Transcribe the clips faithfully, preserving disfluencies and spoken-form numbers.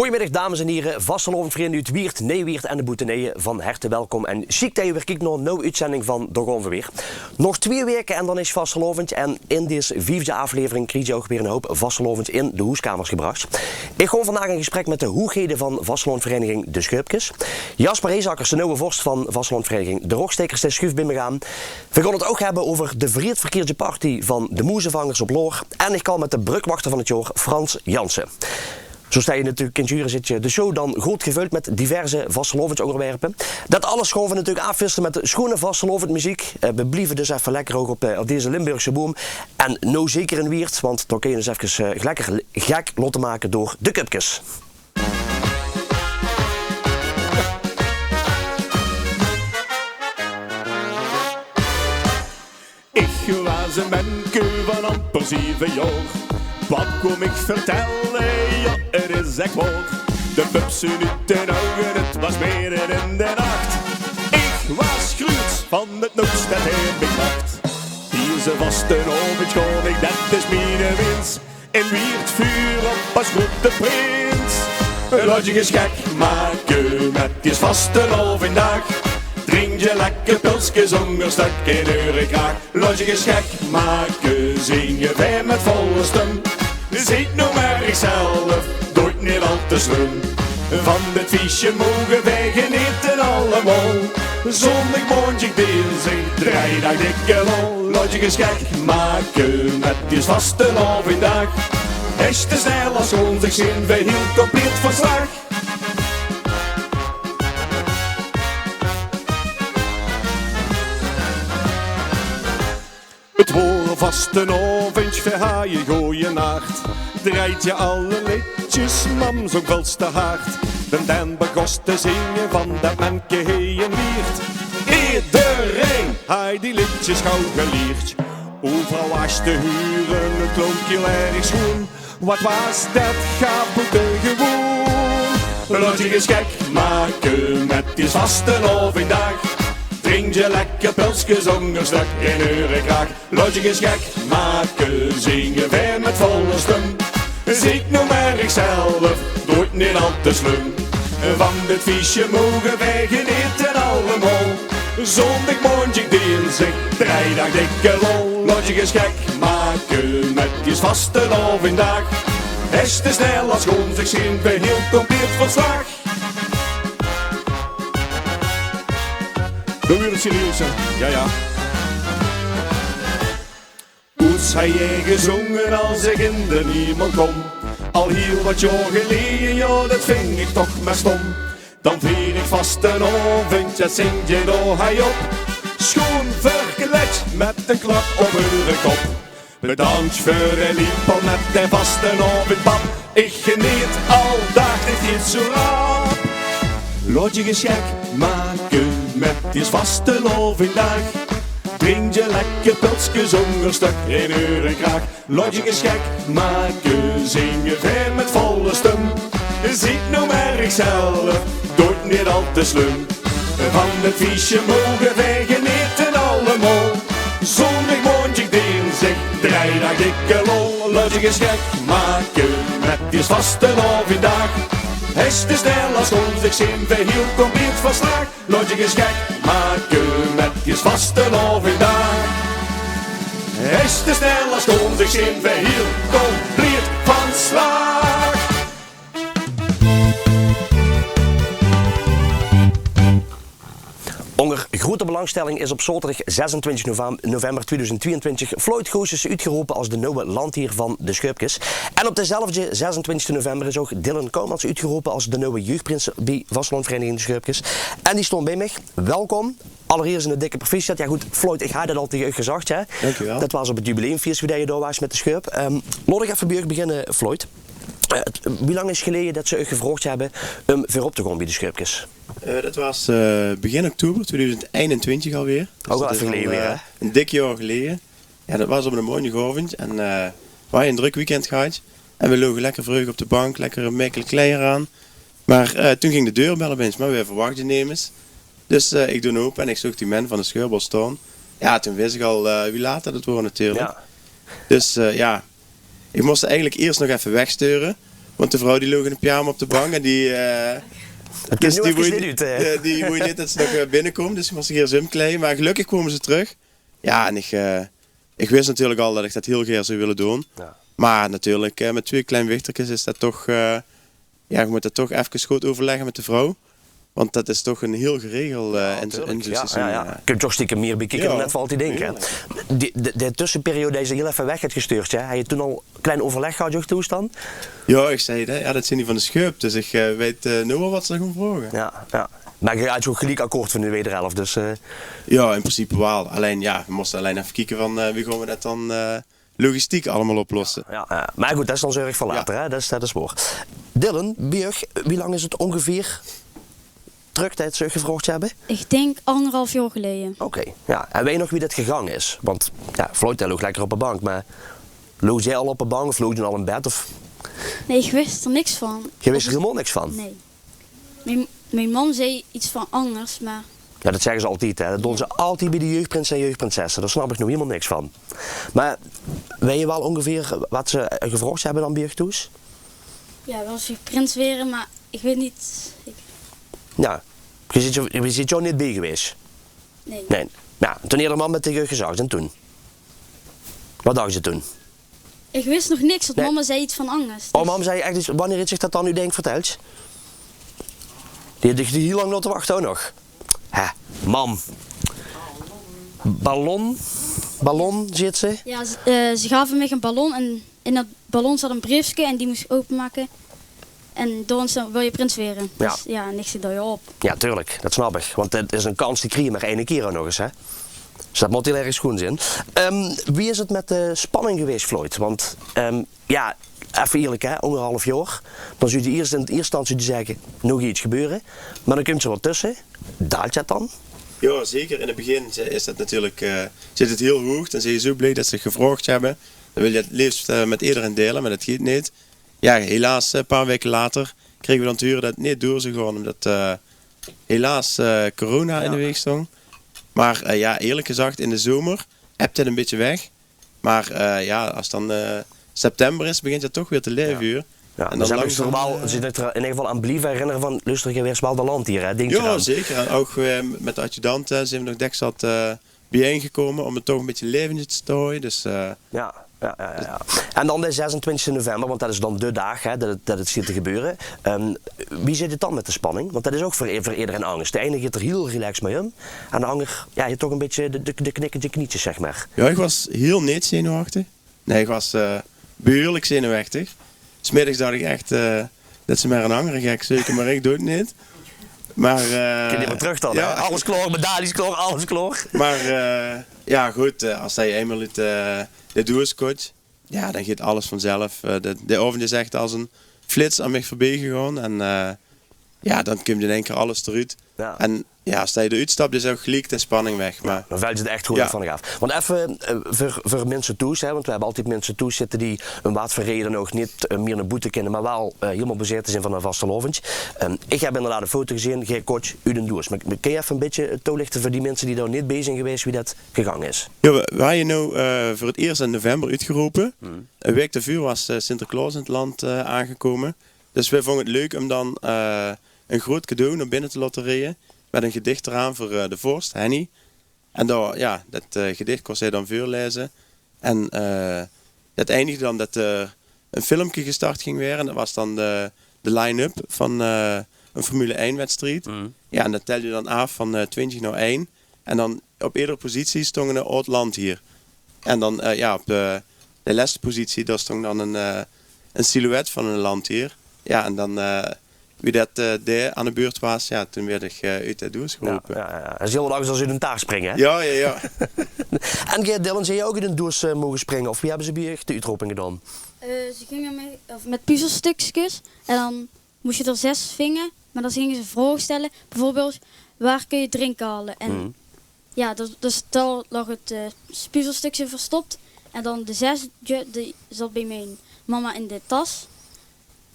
Goojemiddig, dames en hiere, vastelaovendvrunj oet Wieërt, Neewieërt en de boeteneie, van herte welkom en sjiek det geer weer kiektj nao 'n nuuj oetzending van Dao gaon v'r weer. Nog twieë waeke en dan is vastelaovendj en in dees viefde aaflevering kriegt geer ouch weer 'nen houp vastelaovendj in de hoeskamers gebrach. Ich gaon vandaag in gesprek mit de hoeëgheden van vastelaovendjsvereiniging De Schurpkes. Jasper Heesakkers, de nuuje vors van vastelaovendjsvereiniging De Rogstaekers, dae sjuuf bie mich aan. V'r gaon 't ouch höbbe euver de vreedverkieërdje party van de Moezevangers op Loor. En ich kal mit de brökwachter van 't jaor, Frans Janssen. Zoeas geer natuurlik kint hure, zit de show dan good gevöld mit diverse vastelaovendjsóngerwerpe. Det alles gaon v'r natuurlik aafwisle mit sjoeën vastelaovendjsmeziek. Eh, v'r blieve dus effe lekker ouch op, eh, op deze Limburgse boom. En noe zeker in Wieërt, want dao kins se dus effe, eh, lekker gek laote make door de Köpkes. Ich waas e menke van amper zeve jaor. Waat kóm ich vertèlle? Jao, 't is ech waor. De pups zeen oet de ouge, 't waas midde in de nach. Ich waas gruuts van 't noets det hae mich maak. Deze vastelaovendj gaon ich, det is miene wins, in Wieërt vuur op es groeëte prins. Laot dich ins gek make mit dees vastelaovendjdaag. Drink dich lekker pilskes ónger stökskes in eure kraag. Laot dich ins gek make, zing 't mit volle stum. Zeet noe mer dich zelf, doot neet al te slum. Van dit fieësje moge v'r genete allemaol. Zóndig, maondig, dinsdig, drei daag dikke lol. Laot dich ins gek make mit dees vastelaovendjdaag. Ech te snel es gonstig zeen v'r hiel compleet van slaag. 't Waor vastelaovendj, v'r haje gooje naart. Dreidje alle leedjes, mam zóng väöls te hard. Bön dan begós te zinge van det menke hie in Wieërt. Ederein haaj die leedjes gauw gelierd. Euveral waas te hure, 't klónk hiel erg sjoeën. Waat waas det gaaf, boetegewoeën. Laot dich ins gek make mit dees vastelaovendjdaag. Drink dich lekker pilskes ónger stökskes in eure kraag. Laot dich ins gek make, zing 't mit volle stum. Zeet noe mer dich zelf, doot neet al te slum. Van dit fieësje moge v'r genete allemaol. Zóndig, maondig, dinsdig, drei daag dikke lol. Laot dich ins gek make mit dees vastelaovendjdaag. Ech te snel es gonstig zeen v'r hiel compleet van slaag. Noe wuuert 't serieus, hè? Jao, jao. Oets haaj hae gezónge es ich in d'n hiemel kóm. Al hiel waat jaor geleje, jao, det vinj ich toch mer stóm. Dan vier ich vastelaovendj, det zingtj d'r haaj op. Sjoeën verkleidj mit ein klak op eure kop. Bedanktj veur de liepel mit de vastelaovendjpap. Ich geneet al daag, dit geit zoe rap. Laot dich ins gek make mit dees vastelaovendjdaag. Drink dich lekker pilskes ónger stökskes in eure kraag. Laot dich ins gek make, zing 't mit volle stum. Zeet noe mer dich zelf, doot neet al te slum. Van 't fieësje moge v'r genete allemaol. Zóndig, maondig, dinsdig, drei daag dikke lol. Laot dich ins gek make mit dees vastelaovendjdaag. Ech te snel es gonstig zeen v'r hiel compleet van slaag. Laot dich ins gek make mit dees vastelaovendjdaag. Ech te snel es gonstig zeen v'r hiel compleet van slaag. Ónger groeëte belangstelling is op zaoterdig zesentwintig novem-, november tweeduizend tweeëntwintig Floyd Goossens oetgerope es de nuuje landheer van de Schurpkes. En op dezelfdje zesentwintigste november is ouch Dylan Koumans oetgerope es de nuuje jeugprins bie vastelaovendjsvereiniging De Schurpkes. En die stóng bie mich. Welkom. Allerieërs 'ne dikke proficiat. Jao good, Floyd, ich haaj det al taenge uch gezag, hè. Dank uch waal. Det waas op 't jubileumfieës wie det geer dao waas mit de Schurp. Ehm, laot ich effe bie uch beginne, Floyd. Eh, 't, wie lang is 't geleje det ze uch gevraogdj höbbe óm veurop te gaon bie de Schurpkes? Eh, det waas, eh, begin oktober tweeduizend einentwintig alweer. Dus ouch al effe geleje weer, hè? Ein dik jaor geleje. Jao, det waas op eine maondigaovendj en, eh, v'r haje ein drök weekend gehadj. En v'r loge lekker vreug op de bank, lekker gemekkelik kleier aan. Mer, eh, toen ging de deurbel opeens, mer v'r verwachdje nemes. Dus, eh, ich doon ope en ich zoog die man van de Schurp al staon. Jao, toen wis ich al, eh, wie laat det 't woor natuurlik. Jao. Dus, eh, jao, ich mós ze eigelik ieërs nog effe wegsteure. Want de vrouw die loog in de pyjama op de bank en die, eh, dus die woei, eh, die woei neet det ze nog, eh, binnekoom. Dus die mós ich ieërs ómkleie. Maar gelökkig kome ze trök. Ja, en ich, eh, ich wis natuurlik al det ich det hiel gaer zou wille doon. Ja. Maar natuurlik, eh, mit twieë klein wichterkes is det toch, eh, ja, ich mót det toch efkes good euverlègke mit de vrouw. Want det is toch ein hiel geregeld, eh, in zoe'n, in zoe'n seizoen, ja. Kump toch stiekem mier bie kieke dan det v'r altied dinke, hè? Die, de, de tösseperiode det se hiel effe weg höbs gesteurd, hè? Höbs se toen al klein euverlèg gehad, ouch thoes dan? Ja, ich zag det, ja, det zeen die van de sjäöp, dus ich, eh, weit, eh, noe waal waat ze gaon vraoge. Ja, ja. Maar geer haat ouch geliek akkoord van de wederhelf, dus, eh. Ja, in principe waal. Allein, ja, v'r móste allein effe kieke van, eh, wie gaon v'r det dan, eh, logistiek allemaol oplosse. Ja, ja. Maar good, det is dan zörg veur later, hè? Det is, det is waor. Dylan, bie uch, wie lang is het ongeveer trök det ze uch gevraogd höbbe? Ich dink angerhalf jaor geleje. Oké, ja. En weit geer nog wie det gegange is? Want, ja, Floyd, dae loog lekker op de bank, maar loog zie al op de bank of loog die al in bed? Of? Nee, ich wis d'r niks van. Geer wis d'r hielemaol niks van? Nee. Mien, mien mam zag iets van angers, maar... Ja, det zègke ze altied, hè. Det doon ze altied bie de jeugprinse en jeugprinsesse. Dao snap ich noe hielemaol niks van. Maar weit geer waal ongeveer waat ze, eh, gevraogd höbbe dan bie uch thoes? Ja, waal ins prins waere, maar ich weit neet. Ich... Ja. Geer zeet, geer zeet dao neet bie gewaes? Nee. Nee. Ja, toen haet de mam det taenge uch gezag en toen? Waat dach ze toen? Ich wis nog niks, want mama zag iets van angers. Oh, mam zag ech iets. Wanneer haet zich det dan noe, dink ich, vertèld? Die haet dich hiel lang laote wachte ouch nog. Hè, mam. Ballon? Ballon, zeet ze? Ja, ze, eh, ze gave mich ein ballon en in det ballon zaot ein breefke en die mós ich opemake. En dao stóng: "Wils se prins waere?" Ja. Dus ja, en ich zag: "Ja, op." Ja, tuurlik, det snap ich. Want det is ein kans die kriege v'r maar eine kieër ouch nog ins, hè. Dus det mót hiel erg sjoeën zeen. Ehm, wie is het mit de spanning gewaes, Floyd? Want, ehm, ja, effe ierlik, hè, angerhalf jaor. Dan zouws se ieërs in de ieërste instantie zègke: "Noe geit iets gebeure." Maar dan kump d'r waat tösse. Daalt det dan? Ja, zeker. In het begin is det natuurlik, eh, zit het hiel hoeg. Dan zeen ze zo blie det ze gevraogd höbbe. Dan wils se het leefs, eh, mit ederein deile, maar det geit neet. Ja, helaas, eh, ein paar waeke later kriege v'r dan te hure det het neet door zou gaon, ómdet, eh, helaas, eh, corona in de waeg stóng. Maar, eh, ja, ierlik gezag, in de zomer ebbt det ein bietje weg. Maar, eh, ja, as dan, eh, september is, begint het toch weer te laeve, huur. Ja, en dan zeen v'r langzaam, waal, eh, zeen v'r d'r in eder geval aan blieve herinnere van: "Luuster, geer waart waal de landheer, hè? Dink d'r aan." Ja, zeker. En ouch, eh, mit de adjudante zeen v'r nog dèks zaat, eh, biejein gekómme óm het toch ein bietje laeventjes te haoje. Dus, eh, ja, ja, ja, ja. En dan de zesentwintigste november, want det is dan de daag, hè, det het, det het zit te gebeure. Ehm, wie zit het dan mit de spanning? Want det is ouch veur, veur ederein angers. De eine geit d'r hiel relaxed mei óm. En de anger, ja, haet toch ein bietje de, de, de knikkende knietjes, zeg maar. Ja, ich waas hiel neet zenuwechtig. Nee, ich waas, eh, behuurlik zenuwechtig. 's Middigs dach ich ech, eh, det ze maar ein angere gek zeuke, maar ich doon het neet. Maar, eh, kin je maar terug dan, hè? Ja. Alles klaor, medailles klaor, alles klaor. Maar, eh, ja, good, eh, as se einmaol oet, eh, de doeës kóms, ja, dan geit alles vanzelf. Eh, de, de aovend is ech as ein flits aan mich veurbie gegange. En, eh, ja, dan kump in ein kier alles d'roet. Ja. En ja, as se d'roet staps, is ouch geliek de spanning weg. Maar dan vèlt het ech good van dich aaf. Want effe, eh, veur, veur minse thoes, hè, want v'r höbbe altied minse thoes zitte die óm waat veur raeje dan ouch neet, eh, mier nao boete kinne, maar waal, eh, hielemaol bezaete zeen van de vastelaovend. Ehm, ich höb inderdaad ein foto gezeen, geer kómtj oet ein doeës. Maar, maar kins se effe ein bietje, eh, toelichte veur die minse die dao neet bie zeen gewaes, wie det gegange is? Ja, v'r, v'r hawwe noe, eh, veur het ieërst in november oetgerope. Ein waek daoveur waas, eh, Sinterklaos in het land, eh, aangekómme. Dus v'r vónge het leuk óm dan, eh, ein groeët cadeau nao binne te laote raeje mit ein gedich d'raan veur, eh, de vors, Henny. En dao, ja, det, eh, gedich kós hae dan veurlaeze. En, eh, det eindigde dan det d'r ein filmke gestart ging waere. En det waas dan de, de line-up van, eh, ein Formule ein-wedstried. Ja, en det tèlde dan aaf van, eh, twintig nao ein. En dan op eder positie stóng ein aod landheer. En dan, eh, ja, op de, de lèste positie, dao stóng dan ein, eh, ein silhouet van ein landheer. Ja, en dan, eh, wie det, eh, dae aan de beurt waas, ja, toen woort ich, eh, oet de doeës gerope. Ja, ja, ja. En ze hielden ouch as oet ein taart springe, hè? Ja, ja, ja. En Dylan, zeen geer ouch oet ein doeës, eh, moge springe? Of wie höbbe ze bie uch de oetroping gedaon? Eh, ze ginge mit, of mit puzzelstukskes en dan mós se d'r zès vinge, maar dan ginge ze vraoge stelle. Bijvoorbeeld: "Waar kun je drinken halen?" En ja, dus, dus dao laog het, eh, puzzelstukske verstop. En dan de zesde, die zaot bie mien mama in de tas.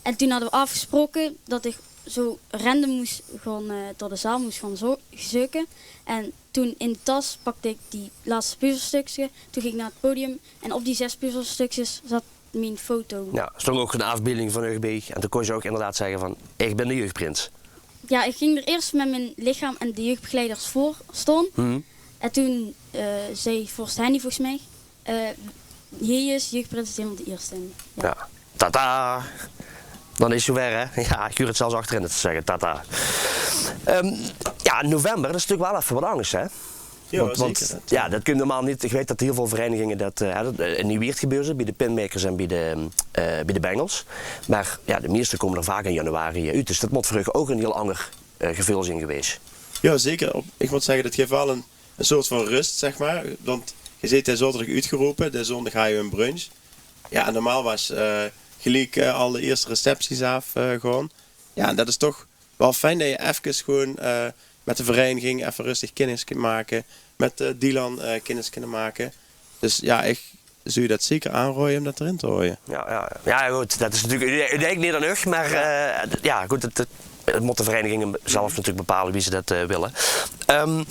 En toen hadde v'r aafgesproke det ich zo random mós gaon, eh, door de zaal mós gaon zo-, zeuke. En toen in de tas pakde ich die laatste puzzelstukske. Toen ging ich nao het podium. En op die zès puzzelstukskes zaot mien foto. Ja, stóng ouch 'n aafbeelding van uch bie. En toen kóns se ouch inderdaad zègke van: "Ich bin de jeugprins." Ja, ich ging d'r iers mit mien lichaam en de jeugdbegeleiders veur staon. En toen, eh, zag vorst Henny volges mich, eh: "Hie is jeugprins Dylan d'n Ierste." Ja. Ja. Tata! Dan is 't zoewied, hè? Ja, ich huur 't zelfs achterin te zègke, tata. Ehm, ja, november, dat is natuurlik waal effe wat angers, hè? Ja, want, want, zeker. Ja, dat kump normaal neet. Ich weit dat hiel väöl vereiniginge dat, eh, hè, dat, eh, in Nieuw-Wieërt gebeurt 't, bie de Pinmakers en bie de, eh, bie de Bengels. Mer ja, de meiste kómme d'r vaak in januari, eh, oet. Dus dat mót veur uch ouch 'n hiel anger, eh, geveul zeen gewaes. Ja, zeker. Op, ich mót zègke, dat guf waal 'n, 'n soort van rust, zeg maar. Want ge zeet de zaoterdig oetgerope, de zóndig haje we 'n brunch. Ja, en normaal waas, eh, geliek, eh, al de ierste recepties aaf, eh, gaon. Ja, en dat is toch waal fijn dat je efkes gewoon, eh, mit de vereiniging effe rustig kinnis kint make, mit, eh, Dylan, eh, kinnis kinne make. Dus ja, ich zou je dat zeker aanraoje um dat d'rin te haoje. Ja, ja, ja. Ja, good, dat is natuurlik, ich dink neet aan uch, mer, eh, ja, good, het, het, het mót de vereiniging zelf natuurlik bepaole wie ze dat, eh, wille. Ehm,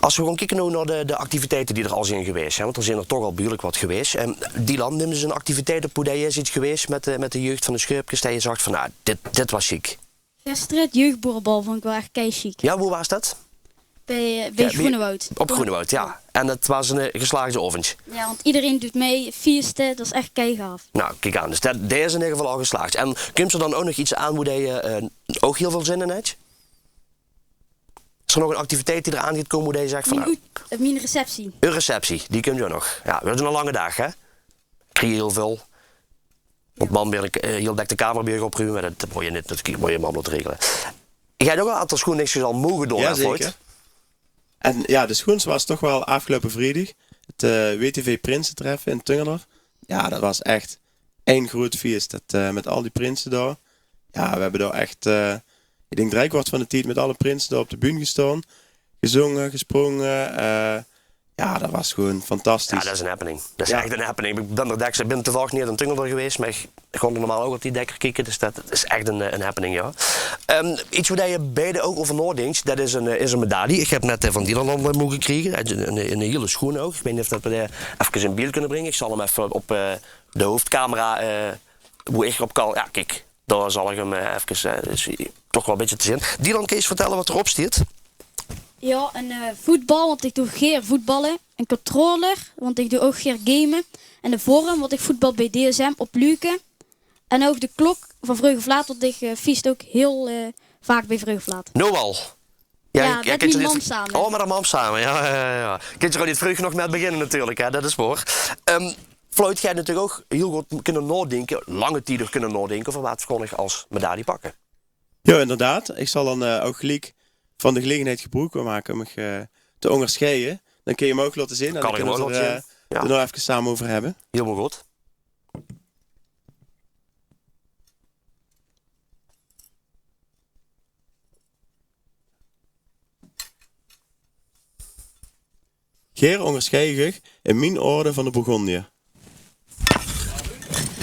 as we gewoon kieke noe nao de, de activiteite die d'r al zeen gewaes, hè, want d'r zeen d'r toch al behuurlik wat gewaes. Ehm, Dylan, neem ins 'n activiteit op boe dat je zeet gewaes mit de, mit de jeugd van de Schurpkes, dat je zag van: "Nou, dit, dit waas sjiek." Gisteren het jeugdboerenbal vond ik wel echt kei chic. Ja, boe waas dat? Bij, eh, bij Groenewoud. Op Groenewoud, ja. En dat waas 'n, eh, geslaagde aovendj. Ja, want iedereen doet mee, feeste, dat is echt kei gaaf. Nou, kiek aan. Dus dat, dat is in eder geval al geslaagd. En kump d'r dan ouch nog get aan boe dat je, eh, ouch hiel väöl zin in hetj? Is d'r nog 'n activiteit die d'r aan geit kómme boe dat je zègk van: "Nou, mien receptie." Mien receptie, die kump ouch nog. Ja, dat is 'n lange daag, hè? Kriege hiel väöl. Want mam weer, eh, hiel dèk de kamer bie uch oprume, mer dat, dat mót je neet, dat mót je mam laote regele. Ge het ouch al 'n aantal schoen dingsjes al moge doon, hè, Floyd? Ja, zeker. En ja, de schoens waas toch waal aafgeloupe vriedig. Het, eh, W T V Prinsetreffe in Tungelder. Ja, dat waas echt ein groeët fieës. Dat, eh, mit al die prinse dao. Ja, we hebbe dao echt, eh, ik dink driekwart van de tied mit alle prinse dao op de bühne gestaon. Gezónge, gesprónge, eh, Ja, dat waas gewoon fantastisch. Ja, dat is 'n happening. Dat is echt 'n happening. Ik bin d'r dèkker, ik bin toevallig neet in Tungelder gewaes, mer ik gaon d'r normaal ouch altied dèkker kieke, dus dat is echt 'n, eh, 'n happening, ja. Ehm, iets boe dat je beide ouch euver naodinktj, dat is 'n, eh, is 'n medaille. Ik heb net, eh, van Dylan al, eh, moge kriege. Hij het 'n, 'n, 'n hiele schoen ouch. Ik weit neet of dat we die efkes in beeld kinne bringe. Ik zal 'm effe op, eh, de hoofdcamera, eh, boe ik op kan. Ja, kiek. Dao zal ik 'm, eh, efkes, eh, is toch waal 'n bietje te zeen. Dylan, kins se vertelle wat d'r op steit? Ja, 'n, eh, voetbal, want ik doe geer voetballe. 'n Controller, want ik doe ouch geer game. En de vorm, want ik voetbal bij D S M op Luke. En ouch de klok van Vreugd of Laat, want ik, eh, fies ouch hiel, eh, vaak bij Vreugd of Laat. Noe al? Ja, ja, ik, ik mit mien mam same. Oh, mit de mam same. Ja, ja, ja, ja. Kins se gewoon neet vreug genóg mit beginne natuurlik, hè. Dat is waor. Ehm, Floyd, ge het natuurlik ouch hiel good kinne naodinke, lange tied kinne naodinke euver wat v'r kónne as medaille pakke. Ja, inderdaad. Ik zal dan, eh, ouch geliek van de gelegenheid gebroek make um mich, eh, te óngerscheie. Dan kins se 'm ouch laote zeen en dan kinne v'r 't d'r, eh, d'r nog efkes same euver hebbe. Hielemaol good. Geer óngerscheid uch in mien orde van de Bourgondier.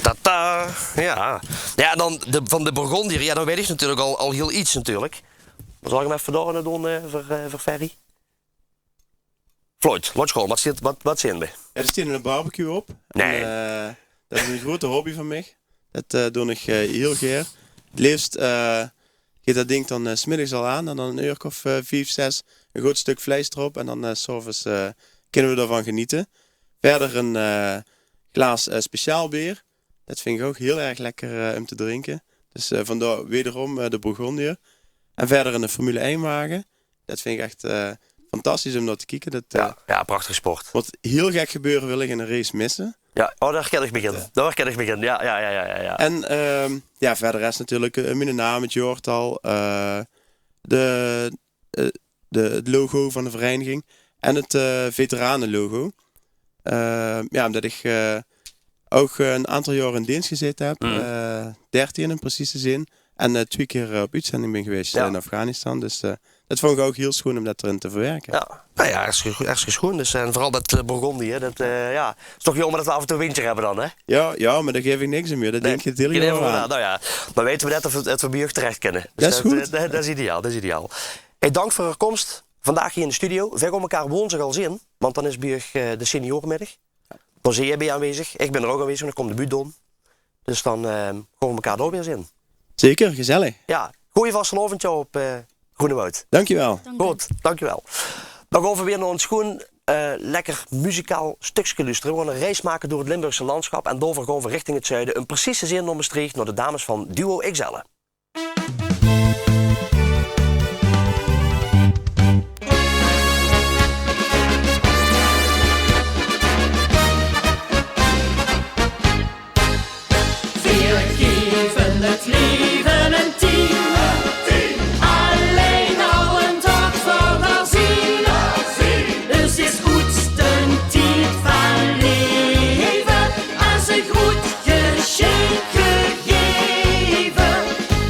Tata, ja. Ja, dan de, van de Bourgondier, ja, dan weit ik natuurlik al, al hiel iets natuurlik. Dan zal ik 'm effe dao doon, eh, veur, eh, veur Ferry. Floyd, laot gewoon, wat zit, wat, wat zeen we? Ja, d'r steit 'n barbecue op. Nae. En, eh, dat is 'n groeëte hobby van mich. Dat, eh, doon ich, eh, hiel gaer. 't Leefst, eh, geit dat dink dan, eh, 's middigs al aan en dan 'n uurke of, eh, vief, zes 'n good stök vleis d'rop en dan, eh, 's aoves, eh, kinne we d'rvan geniete. Wiejer 'n, eh, glaas, eh, speciaal beer. Dat vinj ich ouch hiel erg lekker, eh, um te drinke. Dus, eh, vandaar wederom, eh, de Bourgondier. En wiejer 'ne Formule ein wage. Dat vinj ich echt, eh, fantastisch um nao te kieke. Dat, eh, ja, prachtige sport. Wat hiel gek gebeure wil ich 'n race misse. Ja, oh, dao kin ich begin. Dao kin ich begin. Ja, ja, ja, ja, ja, ja. En, ehm, ja, verder is natuurlik, eh, miene naam, 't jaortal, eh, de, eh, de, 't logo van de vereiniging en 't, eh, veteranenlogo. Eh, ja, umdat ich, eh, ouch, eh, 'n aantal jaor in deens gezaete höb, eh, dertien um precies te zeen. En, eh, twie kier, eh, op oetzending bin gewaes, eh, in Afghanistan. Dus, eh, dat vónj ich ouch hiel sjoen um dat d'rin te verwerke. Ja. Nou ja, hartstikke, hartstikke sjoen. Dus, eh, en veural dat, eh, Bourgondië, hè, dat, eh, ja, is toch jaomer dat we aaf en toe windje höbbe dan, hè? Ja, ja, mer dao gaef ich niks um, joh. Dat dink ich 't hiel jaor aan. Nou ja, dan weite we net of we, of we bie uch terech kinne. Dus dat is good. Eh, dat, dat is ideaal, dat is ideaal. Hey, dank veur eur kóms vandaag hie in de studio. Veer gaon mekaar woonsdig al zeen, want dan is bie uch, eh, de seniorenmiddig. Dao zeen geer bie aanwezig. Ich bin d'r ouch aanwezig, dan kump de buut dao. Dus dan, eh, gaon v'r mekaar dao weer zeen. Zeker, gezellig. Jao, gooje vastelaovend, jao, op, eh, Groenewoud. Dankjewel. Good, dankjewel. Dan gaon v'r weer nao ein sjoen, eh, lekker muzikaal stökske loestere. V'r gaon ein reis make door 't Limburgse landsjap en daoveur gaon v'r richting 't zuide. Um precies te zeen nao Mestreech, nao de dames van Duo X L. Veer geve 't leve ein tien. Allein al ein daag veur plezeer. Dus is oets d'n tied van leve es ein groet gesjink gegeve.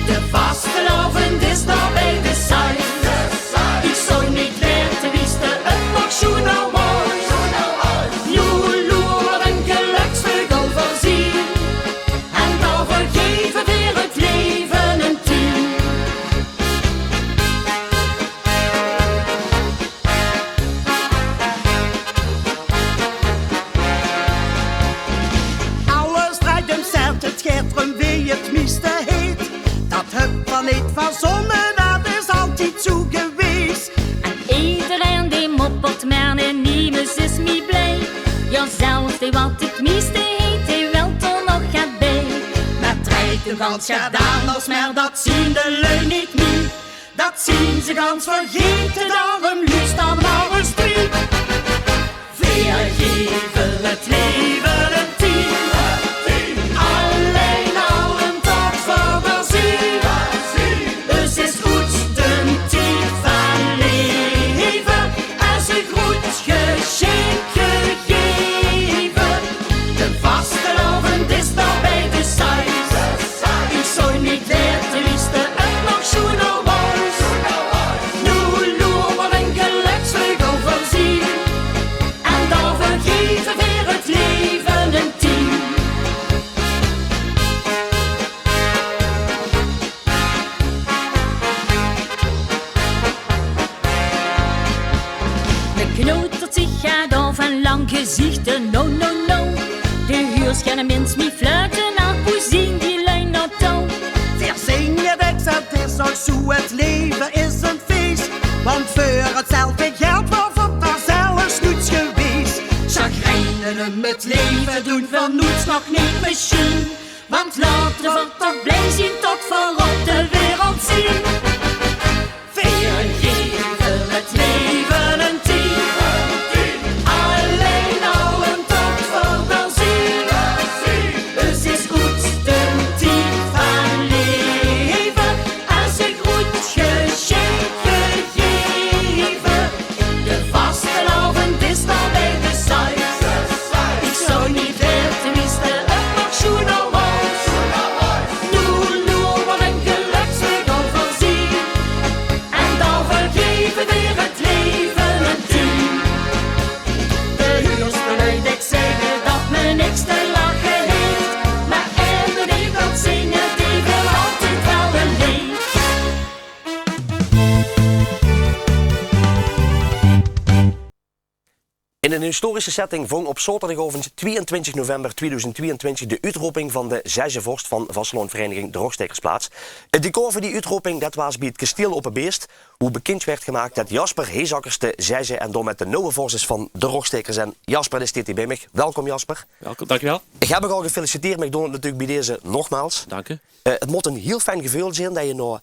De vastelaovend is dao bie de zaak. Ich zów neet weite wie 't nog sjoener waor. Noe loert ein geluksvugel veur zien. En daoveur geve veer 't leve ein tien. Alles drejt um cent, 't geit d'rum wee 't mieste heet. Dat höb v'r neet verzónne, dat is altied zoe gewees. En ederein dee moppert mer, en nemes is mie blij. Jao, zelfs dee wat 't mieste heet, dee wilt d'r nog get bie. Mer 't drejt 'm gans gedaaners, mer dat zien de lui neet mie. Dat zien ze gans vergete, daorum luuster mer ins good. Veer geve 't leve ein tien. Allein al ein daag veur plezeer. Dus is oets d'n tied van leve es ein groet gesjink gegeve. De vastelaovend is dao bie de zaak. Ich zów neet weite wie 't nog sjoener waor. Noe loert ein geluksvugel veur zien. En daoveur geve veer 't leve ein tien. De knoetert zich gaat af en lang gezichte, no, no, no. De huurs gaon de mins mie fluite, nao poezien die lui nao touw. Veer zinge dèks, 't is ouch zoe, 't leve is ein fees. Want veur 'tzelfde geld waor veur d'r zelfs noets gewees. Chagrijne um 't leve doen v'r noets, nog neet mesjien. Want laote v'r toch blij zien tot v'r op de wereld zien. Veer geve 't leve ein tien. Allein al ein daag veur plezeer. Dus is oets d'n tied van leve es ein groet gesjink gegeve. De vastelaovend is dao bie de zaak. Ich zów neet weite wie 't nog sjoener waor. Noe loert ein geluksvugel veur zien. En daoveur geve veer 't leve ein tien. De huurste lui dèks zègke dat me niks te lache heet. Mer eine dee kan zinge, dee wil altied waal ein leed. In ein historische setting vóng op zaoterdigaovend twieëntwintig november tweeduizend twieëntwintig de oetroping van de zesde vorst van vastelaovendvereiniging De Rogstaekers plaats. 't Decor veur die oetroping, det waas bie 't kestiel Op 't Beest, woe bekind woort gemaak det Jasper Heesakkers de zesde en daomèt de nuje vorst is van De Rogstaekers. En Jasper, dae steit hie bie mich. Welkom, Jasper. Welkom, dankjewel. Ich höb uch al gefeliciteerd, mer ich doon 't natuurlik bie deze nogmaals. Dank u. Eh, 't mót ein hiel fijn geveul zeen det se nao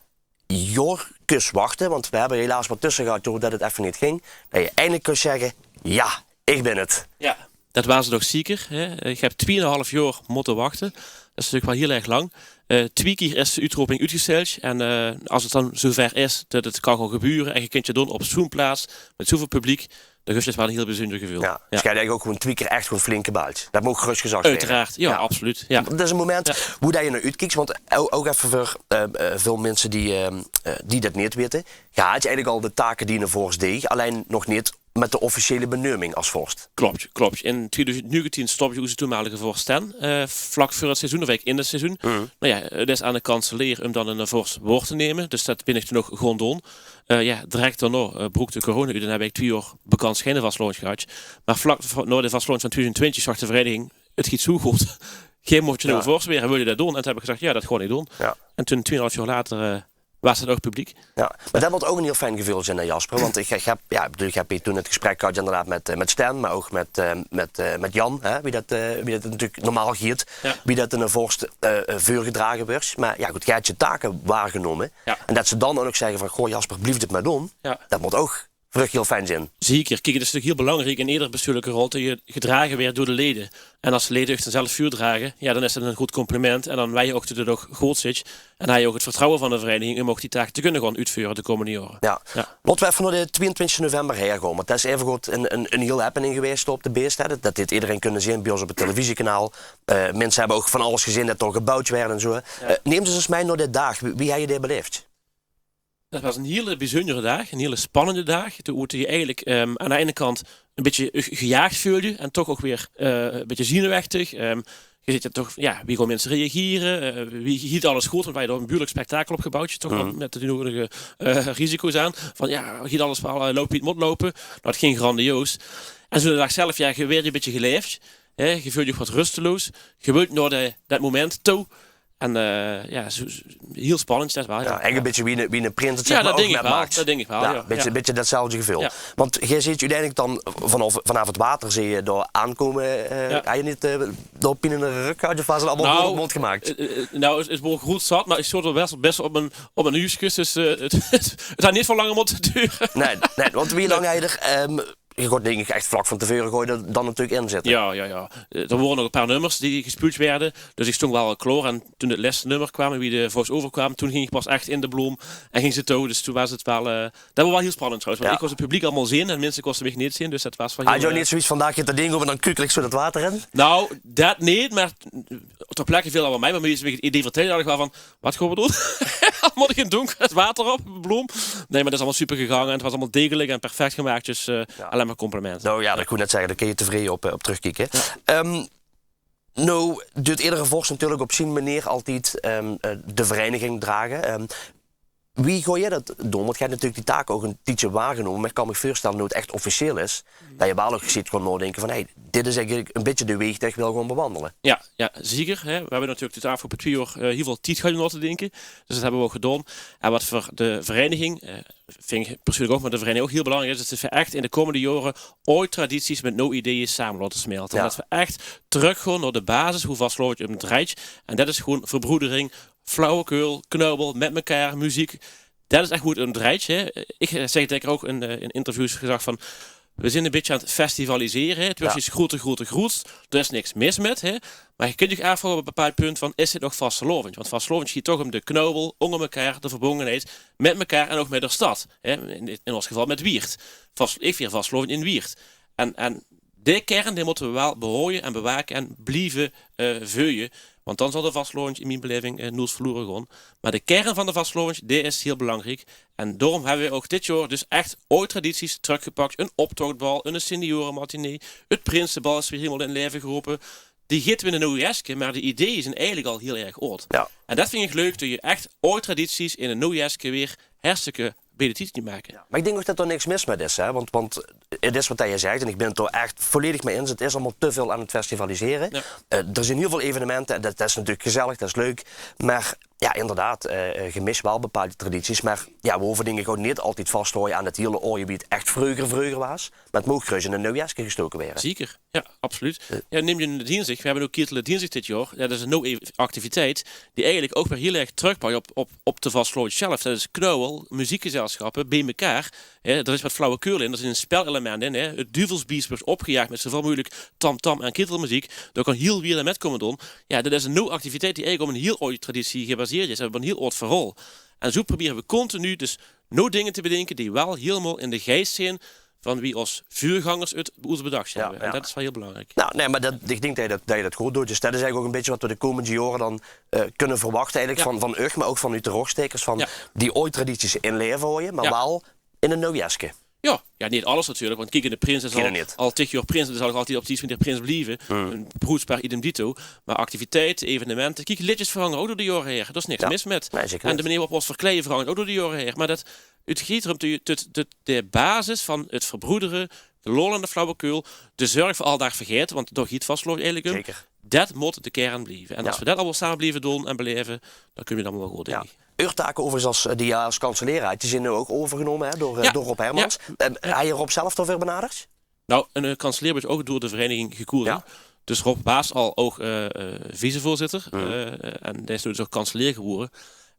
jaorkes wachte, want v'r höbbe helaas get tösse gehad doordet 't effe neet ging, det se eindelik kóns zègke: "Jao, ich bin 't." Jao, det waas 't ouch zeker, hè. Ich höb twieënhalf jaor mótte wachte. Det is natuurlik waal hiel erg lang. Eh, twieë kier is de oetroping oetgesteld. En, eh, es 't dan zoever is det 't kan gaon gebeure en ge kint 't doon op zoe'n plaats, mit zoeväöl publiek, dan guf det waal ein hiel bezunder geveul. Jao, dus geer höb eigelik ouch gewoen twieë kier ech gewoen flink gebeld. Det maag gerös gezag waere. Oeteraard, jao, absoluut. Jao. Det is ein moment woe det se nao oetkieks, want ouch, ouch effe veur, eh, eh, väöl minse die, eh, eh, die det neet weite. Geer hadt eigelik al de take die eine vorst deeg, allein nog neet mèt de officiële beneuming es vors. Klop, klop. In twieëdoezend nuugetien stopde oze toenmalige vors Stan, eh, vlak veur 't seizoen, of eigelik in 't seizoen. Nou ja, 't is aan de kanseleer um dan 'ne vors waor te numme. Dus det bin ich toen ouch gaon doon. Eh, ja, direk daonao, eh, brook de corona oet en höb ich twieë jaor bekans geine vastelaovend gehad. Mer vlak veur, nao de vastelaovend van twieëdoezend twintig zag de vereiniging: "'t Geit zoe good. Geer mót 'ne nuuje vors waere, wils se det doon?" En toen höb ich gezag: "Ja, det gaon ich doon." En toen, twieënhalf jaor later, eh, waas 't ouch publiek. Ja, mer det mót ouch 'n hiel fijn geveul zeen, hè, Jasper? Want ich, ich höb, ja, ich bedoel, ich höb hie toen 't gesprek gehad inderdaad mèt, eh, mèt Stan, mer ouch mèt, eh, mèt, eh, mèt Jan, hè, wie det, eh, wie det natuurlik normaal geit, wie det 'ne vors, eh, veurgedrage wuuert. Mer ja, good, geer höb de take waorgenómme. En det ze dan ouch zègke van: "Goh, Jasper, blief dit mer doon." Det mót ouch veur uch hiel fijn zeen. Zeker. Kiek, 't is natuurlik hiel belangriek in eder bestuurlike rol det se gedrage wuuers door de leje. En es de leje uch dan zelf veurdrage, ja, dan is det 'n groot compliment. En dan weit se ouch det 't ouch good zit. En höbs se ouch 't vertrouwe van de vereiniging um ouch die taak te kónne gaon oetveure de kómmende jaore. Ja. Laote v'r effe nao de twieëntwintigste november haer gaon. Want det is aevegood 'n, 'n, 'n hiel happening gewaes op de Beest, hè. Det, det haet ederein kónne zeen bie ós op 't televisiekanaal. Eh, minse höbbe ouch van alles gezeen det dao geboewd woort en zoe. Eh, num ós ins mei nao dae daag. Wie, wie höbs se dae beleef? Det waas 'n hiel bezunjere daag, 'n hiel spannende daag. Toen woorts se eigelik, ehm, aan de eine kant 'n bietje ge-, gejaag veulde en toch ouch weer, eh, 'n bietje zenuwechtig. Ehm, ge zit d'r toch, ja, wie gaon minse reagere? Eh, wie, geit alles good? Want veer hadde dao 'n behuurlik spektakel op geboewd, toch waal mèt de nudige, eh, risico's aan. Van, ja, geit alles waal, eh, loupe wie 't mót loupe? Nou, 't góng grandioos. En zoe de daag zelf, ja, ge woorts 'n bietje gelaef, hè, ge veulde uch get rusteloos. Ge wultj nao de, det moment toe. En, eh, ja, zoe, zoe, hiel spannend is det waal, ja. Ja, eigelik 'n bietje wie 'ne, wie 'ne prins. Det zègk mer ouch mèt Max. Ja, det dink ich waal, ja. Bietje, bietje detzelfde geveul. Want geer zeetj oeteindelik dan vanaaf, vanaaf 't water zeetj geer dao aankómme, eh, höbs se neet, eh, dao pien in de rök gehad of waas 't allemaol good op mót gemaak? Nou, eh, eh, nou, 't, 't woor good zat, mer ich zoot dao bès, bès op mien, op mien huuske, dus, eh, 't, 't, 't haw neet väöl langer mótte dore. Nae, nae, want wie lang höbs se d'r, ehm, ge gaotj dink ich ech vlak van te veure gaotj d'r dan natuurlik in zitte. Ja, ja, ja. Eh, d'r wore nog 'n paar nummers die gespeeldj woorte. Dus ich stóng waal al klaor. En toen 't lèste nummer kwaam, wie de voice-over kwaam, toen ging ich pas ech in de bloom en ging ze toe. Dus toen waas 't waal, eh, det waas waal hiel spannend trouwens. Want ich kós 't publiek allemaol zeen en minse kóste mich neet zeen. Dus det waas waal hiel, eh, Hadj geer neet zoeiets van: "Vandaag geit det ding ope en dan kukel ich zo det water in"? Nou, det neet, mer ter plekke veel det waal mei. Mer wie ze mich 't idee vertèlde, dach ich waal van: "Waat gaon v'r doon? Mót ich in 't dónker 't water op, bloom?" Nae, mer det is allemaol super gegange en 't waas allemaol degelik en perfect gemaak. Dus, eh, allein mer complimente. Nou ja, det, ich wou net zègke, dao kóns se tevreje op, eh, op trökkieke. Ehm, nou, doot edere vors natuurlik op zien meneer altied, ehm, eh, de vereiniging drage. Ehm, wie gaotj geer det doon? Want geer höbtj natuurlik die taak ouch 'n tiedje waorgenómme. Mer ich kan mich veurstelle, noe 't ech officieel is, det geer waal ouch zeetj gaon naodinke van: "Hey, dit is eigelik 'n bietje de waeg die ich wil gaon bewandele." Ja, ja, zeker, hè. Veer höbbe natuurlik de aafgeloupe twieë jaor, eh, hiel väöl tied gehad um nao te dinke. Dus det höbbe veer ouch gedoon. En waat veur de vereiniging, eh, vinj ich persoonlik ouch, mer de vereiniging ouch hiel belangriek is, is det veer ech in de kómmende jaore aod tradities mèt nuuj ideeë same laote smelte. Ja. Det veer ech trökgaon nao de basis, wie vastelaovend um drejtj. En det is gewoen verbroedering, flauwekul, knoebel, mèt mekaar, meziek. Det is ech wie 't um drejtj, hè. Ich, eh, zègk dèkker ouch in, eh, in interviews gezag van: "Veer zeen 'n bietje aan 't festivalisere, hè. 't Wuuertj steeds groeter, groeter, groeter. Dao is niks mis mèt, hè. Mer geer kóntj uch aafvraoge op 'n bepaald punt van: is dit nog vastelaovend?" Want vastelaovend geit toch um de knoebel, ónger mekaar, de verbóngenheid mèt mekaar en ouch mèt de stad, hè. In, in ós geval mèt Wieërt. Vas-, ich vier vastelaovend in Wieërt. En, en dae kern, dae mótte veer waal behaoje en bewake en blieve, eh, veuje. Want dan zal de vastelaovend in mien belaeving, eh, noeëts verlaore gaon. Mer de kern van de vastelaovend, dae is hiel belangriek. En daorum höbbe veer ouch dit jaor dus ech aod tradities trökgepak. 'n Optochbal, 'n seniorematinee, 't prinsebal is weer hielemaol in laeve gerope. Die geit weer in 'n nuuj jeske, mer de ideeë zeen eigelik al hiel erg aod. Ja. En det vinj ich leuk, det se ech aod tradities in 'n nuuj jeske weer hartstikke bie de tied kóntj make. Ja. Mer ich dink ouch det dao niks mis mèt is, hè? Want, want 't is waat geer zègtj, en ich bin 't dao ech volledig mèt ins, 't is allemaol te väöl aan 't festivalisere. Ja. Eh, d'r zeen hiel väöl evenemente, en det, det is natuurlik gezellig, det is leuk. Mer ja, inderdaad, eh, eh, geer mist waal bepaolde tradities. Mer ja, veer hove dink ich ouch neet altied vas te haoje aan 't hiel aoj wie 't ech vreuger, vreuger waas. Mer 't maog geruuts in 'n nuuj jeske gestoke waere. Zeker. Ja, absoluut. Ja, num de dinsdig. Veer höbbe ouch Kieteler Dinsdig dit jaor. Ja, det is 'n nuuj activiteit die eigelik ouch weer hiel erg trökpakt op, op, op de vastelaovend zelf. Det is knoebel, meziekgezelsjappe bie mekaar. Hè, d'r is waat flauwekul in, d'r zit 'n spelelement in, hè. 't Duvelsbies wuuertj opgejaagdj mèt zoeväöl meugelik tamtam en kietelmeziek. Dao kan hiel Wieërt aan mèt kómme doon. Ja, det is 'n nuuj activiteit die eigelik op 'n hiel aoj traditie gebaseerdj is, op 'n hiel aoj verhaol. En zoe probere veer continu dus nuuj dinger te bedinke die waal hielemaol in de geis zeen van wie ós veurgangers 't oets bedach höbbe. Ja, ja. En det is waal hiel belangriek. Nou, nae, mer det, ich dink det geer det, det geer det good dootj. Dus det is eigelik ouch 'n bietje waat veer de kómmende jaore dan, eh, kónne verwachte eigelik van, van uch, mer ouch van uch de Rogstaekers, van die aoj tradities in laeve haoje, mer waal in 'n nuuj jeske. Jao, jao, neet alles natuurlik, want kiek, de prins is al, al tig jaor prins, dus zal nog altied op die menier prins blieve. Ein broedspaar idem dito. Mer activiteite, evenemente, kiek, leedjes verhange ouch door de jaore haer. Dao is niks mis mit. En de menier wao-op v'r ós verkleie verhange ouch door de jaore haer. Mer det, 't geit d'rum det, det, det de basis van 't verbroedere, de lol en de flauwekul, de zörg veur aldaag vergaete, want dao geit vastelaovend eigelik óm. Det mót de kern blieve. En es v'r det allemaol same blieve doon en belaeve, dan kinne v'r 't allemaol waal good, dink ich. Eur take euverigens es, eh, die geer es kanseleer hadt, die zeen noe ouch euvergenómme, hè, door, eh, door Rob Hermans. Ehm, hae Rob zelf daoveur benaderd? Nou, ein, eh, kanseleer wuuert ouch door de vereiniging gekeze. Dus Rob waas al ouch, eh, eh, vicevoorzitter. Eh, en dae is noe dus ouch kanseleer gewore.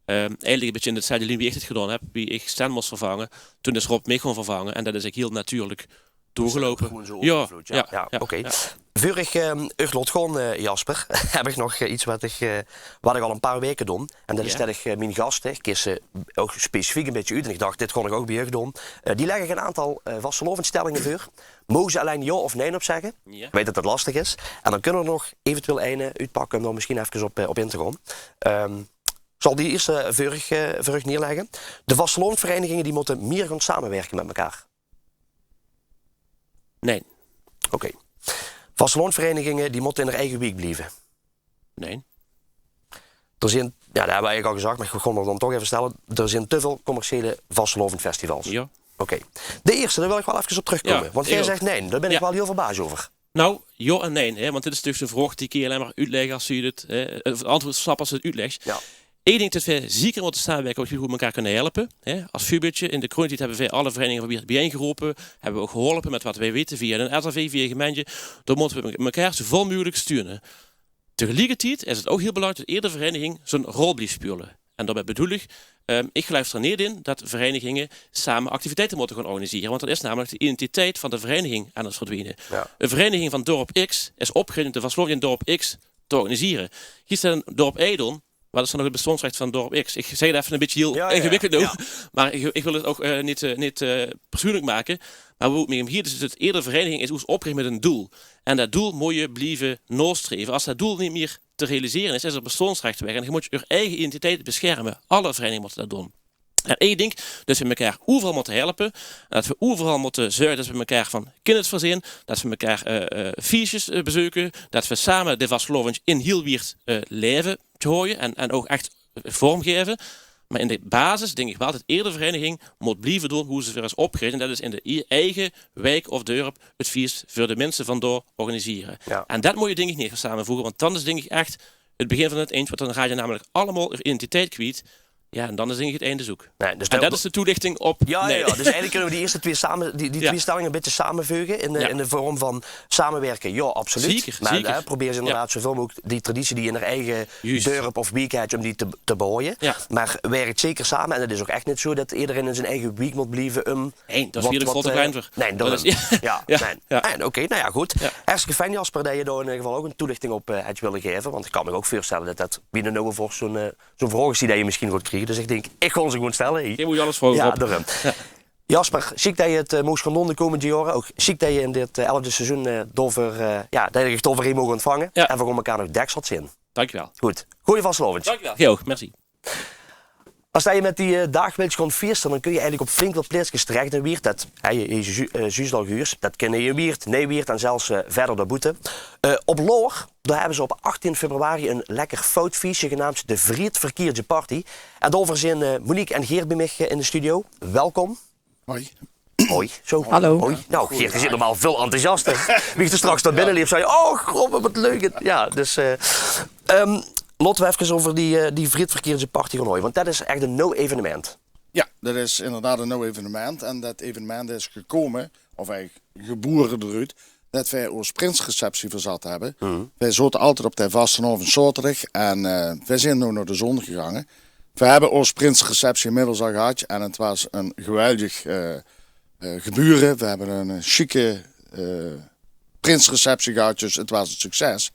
Ehm, eigelik ein bietje in dezelfde lien wie ich 't gedaon höb, wie ich Stan mós vervange. Toen is Rob mich gaon vervange en det is eigelik hiel natuurlik doorgeloupe. Gewoen zoe euvergevloeid, jao. Jao, oké. Veur ich, ehm, uch laot gaon, eh, Jasper, höb ich nog, eh, get waat ich, eh, waat ich al ein paar waeke doon. En det is det ich, eh, mien gaste, ich kees ze ouch specifiek ein bietje oet. En ich dach, dit gaon ich ouch bie uch doon. Eh, die leg ich ein aantal, eh, vastelaovesstellinge veur. Moge ze allein jao of nae op zègke. Ich weit det det lastig is. En dan kinne v'r nog eventueel eine oetpakke óm dao mesjien efkes op, eh, op in te gaon. Ehm, zal die ierste veur uch, eh, veur uch neerlegge. De vastelaovesvereiniginge die mótte mier gaon samewirke mit mekaar. Nae. Oké. Vastelaovesvereiniginge die mótte in häör eige wiek blieve. Nae. D'r zeen, jao, det höbbe v'r eigelik al gezag, mer ich gaon 't dan toch efkes stelle. D'r zeen te väöl commerciële vastelaovesfestivals. Jao. Oké. De ierste, dao wil ich waal efkes op trökkómme. Want geer zègk nae, dao bön ich waal hiel verbaas euver. Nou, jao en nae, hè, want dit is natuurlik zoe'n vraog die kins se allein mer oetlègke es se 't, hè, of 't antjwaord snaps es se 't oetlègs. Ich dink det veer zeker mótte samewirke, det veer good mekaar kinne helpe, hè. Es veurbeeldje, in de coronatied höbbe veer alle vereiniginge probere biejein te rope, höbbe v'r ouch geholpe mit waat veer weite via ein S R V, via de gemeinte. Dao mótte veer mekaar zoeväöl meugelik steune. Tegeliekertied is 't ouch hiel belangriek det eder vereiniging zien rol blief speule. En daomit bedoel ich, ehm, ich geluif d'r neet in det vereiniginge same activiteite mótte gaon organisere, want dan is namelik de identiteit van de vereiniging aan 't verdwiene. Ein vereiniging van dörp X is opgerich óm de vastelaovend in dörp X te organisere. Kiek, in dörp Y dan, waat is dan nog 't bestoonsrech van dörp X? Ich zègk 't effe ein bietje hiel ingewikkeld noe, mer ich, ich wil 't ouch, eh, neet, eh, neet, eh, persoonlik make. Mer wo 't mich óm geit is det eder vereiniging is oes opgerich mit ein doel. En det doel mót se blieve naostreve. Es det doel neet mier te realisere is, is 't bestoonsrech weg. En geer mót eur eige identiteit besjerme. Alle vereiniginge mótte det doon. En ich dink det veer mekaar euveral mótte helpe. En det veer euveral mótte zörge det veer mekaar van kinne verzeen. Det veer mekaar, eh, eh, fieësjes, eh, bezeuke. Det veer same de vastelaovend in hiel Wieërt, eh, laevend haoje. En, en ouch ech, eh, vorm gaeve. Mer in de basis dink ich waal det eder vereiniging mót blieve doon wo ze veur is opgerich. En det is in de ie-, eige wiek of dörp 't fieës veur de minse van dao organisere. En det mót se, dink ich, neet gaon samevoege, want dan is, dink ich, ech 't begin van 't ind, want dan gaon ze namelik allemaol häör identiteit kwiet. Jao, en dan is, dink ich, 't einde zoek. Nae, dus en det is de toelichting op, jao, nae. Jao, dus eigelik kinne v'r die ierste twee same, die, die twee stellinge ein bietje sameveuge in de, in de vorm van samewirke. Jao, absoluut. Zeker, mer, zeker. Hè, probeer ze inderdaad zoeväöl meugelik die traditie die in häör eige dörp of wiek haet, óm die te, te behaoje. Mer wirk zeker same. En 't is ouch ech neet zoe det ederein in zien eige wiek mót blieve óm Nae, det is waat, waat, eh, nae, det is, jao, jao. Oké, nou jao, good. Hartstikke fijn, Jasper, det se dao in eder geval ouch ein toelichting op, eh, höbs wille gaeve. Want ich kan mich ouch veurstelle det det bie de Nouwe Vors zoe'n, eh, zoe'n vraog is die se mesjien gaos kriege. Dus ich dink, ich gaon ze gewoen stelle, hè. Geer mót alles vraoge, Rob. Jasper, sjiek det se 't, eh, moogs gaon doon de kómmende jaore. Ouch sjiek det se in dit, eh, elfde seizoen, eh, daoveur, eh, jao, det ich dich daoveur hie moog óntvange. En v'r gaon mekaar nog dèks zeen. Dankjewel. Good. Gooj vastelaovend. Dankjewel. Geer ouch, merci. Es det se mit die, eh, daag wils gaon fieëste, dan kins se eigelik op flink waat plaetskes terech in Wieërt. Det, hè, se, se, eh, zuus 't al gehuurd. Det kin in Wieërt, Niewiert en zelfs, eh, wiejer dao boete. Eh, op Laor, dao höbbe ze op achttien februari ein lekker fout fieësje genaamp de Vrietverkieërdje Party. En daoveur zeen, eh, Monique en Geert bie mich, eh, in de studio. Welkom. Hoi. Hoi. Zo. Hallo. Hoi. Nou, Geert, geer zeet normaal väöl enthousiaster. Wie ich d'r straks nao binne leep, zag ich: "Och, Rob, waat leuk." Jao, dus, eh, ehm, laote v'r efkes euver die, eh, die Vrietverkieërdje Party gaon haoje, want det is ech ein nuuj evenement. Jao, det is inderdaad ein nuuj evenement. En det evenement is gekómme, of eigelik gebore d'roet, det veer ós prinsreceptie verzat höbbe. Veer zote altied op de vastelaovend zaoterdig en, eh, veer zeen noe nao de zóndig gegange. Veer höbbe ós prinsreceptie inmiddels al gehad en 't waas ein geweldig, eh, eh, gebeure. Veer höbbe ein, eh, sjieke, eh, prinsreceptie gehad, dus 't waas ein succes.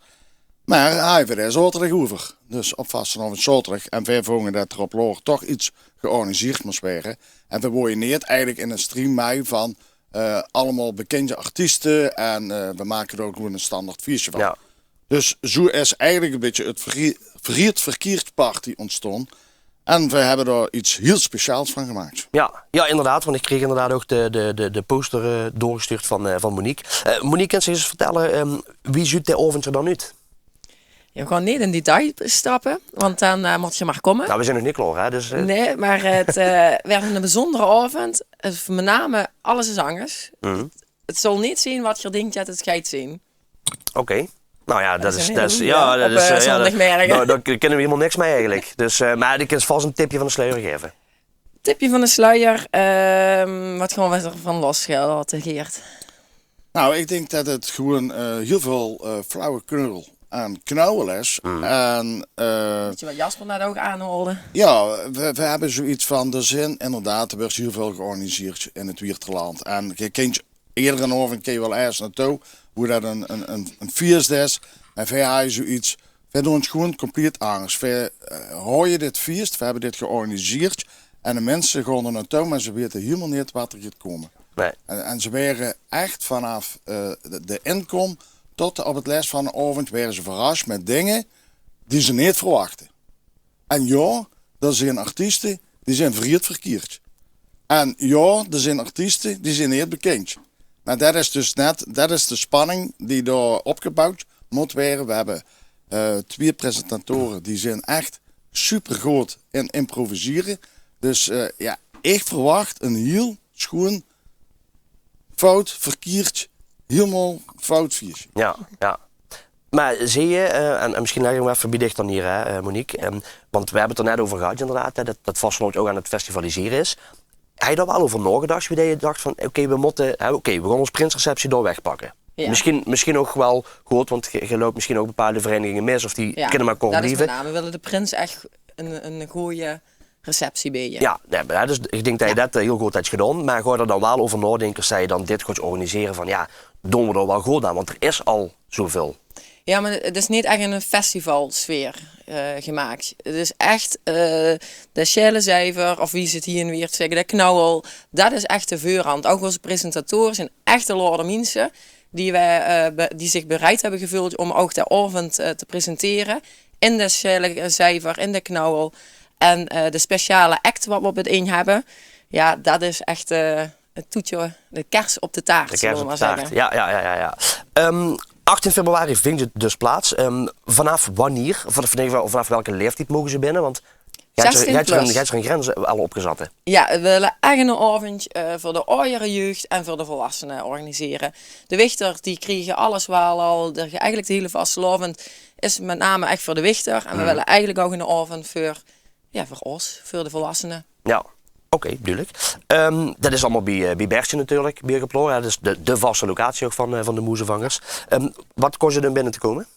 Mer hae haet d'r zaoterdig euver. Dus op vastelaovend zaoterdig. En veer vónge det d'r op Laor toch get georganiseerd mós waere. En veer wouwe neet eigelik in ein stream mei van eh, allemaol bekinde artieste en, eh, veer make d'r ouch gewoen ein standaard fieësje van. Jao. Dus zoe is eigelik ein bietje 't Vrie-, Vrietverkieërdje Party óntstaon. En we hebbe dao iets hiel speciaals van gemaak. Ja, ja, inderdaad, want ik kreeg inderdaad ook de, de, de, de poster eh, doorgestuurd van, eh, van Monique. Eh, Monique, kins se eens vertellen, ehm, wie zuut de aovend er dan uit? Je gewoon niet in detail stappen, want dan eh, moet je maar komen. Nou, we zijn nog niet klaar, hè? Dus, eh, Nee, maar het eh, werd een bijzondere avond. Het, met name alles is anders. Het zal niet zijn wat je denkt dat het gaat zijn. Oké. Nou ja, dat is is, een dat is, hele ja, goeie, dat op, is, eh, eh, ja, dat- zondagmiddag. nou, daar kunnen we helemaal niks mee eigenlijk. Dus, eh, maar die kins vast een tipje van de sluier geven. Tipje van de sluier, ehm, wat gaan we ervan losgelaten, Geert? Nou, ik denk dat het gewoon eh, heel veel eh flauwekul aan knauwel is. En eh, Weet je wat Jasper net ook aanhoorde? Ja, we, we hebben zoiets van, er zijn inderdaad, er wordt heel veel georganiseerd in het Wieërterland. En je kint iedere avond kun je wel ergens naartoe, hoe dat een, een, een, een feest is. En wij hadden zoiets, wij doen het gewoon compleet anders. Wij eh, houden dit feest, we hebben dit georganiseerd. En de mensen gaan er naartoe, maar ze weten helemaal niet wat er gaat komen. Nee. En, en ze waren echt vanaf eh, de, de inkom tot op het les van de avond waren ze verrast met dingen die ze niet verwachten. En ja, er zijn artiesten die zijn verkeerd verkeerd. En ja, er zijn artiesten die zijn niet bekend. Maar dat is dus net, dat is de spanning die daar opgebouwd moet worden. We hebben eh, twee presentatoren die zijn echt supergoed in improviseren. Dus eh, ja, ik verwacht een heel schoon, fout, verkeerd, helemaal fout feestje. Ja, ja. Maar zie je, eh, en, en misschien leg ik hem even bij dich dan hier, hè, eh, Monique. Ehm, want we hebben het er net over gehad, inderdaad, hè, dat, dat vastgelood ook aan het festivaliseren is. Heb je daar wel over nagedacht, wie dat je dacht van, oké, we moeten, hè, oké, we gaan ons prinsreceptie daar wegpakken. Ja. Misschien, misschien ook wel goed, want je, je loopt misschien ook bepaalde verenigingen mis of die Ja, kunnen maar kort dat is met blijven. name. We willen de prins echt een, een goede receptie bieden. Ja, nee, maar dat is, ik denk dat je dat eh, heel goed hebt gedaan. Maar ga je er dan wel over nadenken, zei je dan dit gaat organiseren, van ja, doen we er wel goed aan, want er is al zoveel. Ja, maar het is niet echt een festivalsfeer eh, gemaakt. Het is echt eh, de Sjelecijfer, of wie ze het hier in Wieërt zeggen, de knauwel. Dat is echt de veurhand. Ook onze presentatoren zijn echte lorde mensen die, wij, eh, be- die zich bereid hebben gevoeld om ook de avond eh, te presenteren. In de Sjelecijfer, in de knauwel. En eh, de speciale act wat we op het één hebben, ja, dat is echt eh, het toetje, de kers op de taart, De zullen kers we op maar de taart. zeggen. Ja, ja, ja, ja, ja. Ehm, achttien februari vindt het dus plaats. Ehm, vanaf wanneer, vanaf, vanaf welke leeftijd mogen ze binnen? Want je hebt er- je zestien hebt er een- plus. Je hebt er een grens al opgezet, hè? Ja, we willen echt een avond eh, voor de oudere jeugd en voor de volwassenen organiseren. De wichter, die krijgen alles wel al. De, eigenlijk de hele vastelaovend is met name echt voor de wichter. En we willen eigenlijk ook een avond voor, ja, voor ons, voor de volwassenen. Ja, oké, duidelijk. Ehm, dat is allemaal bij, eh, bij Bertje natuurlijk, bij Geploor. Dat is de, de vaste locatie ook van, eh, van de Moezevangers. Ehm, wat kost het om binnen te komen?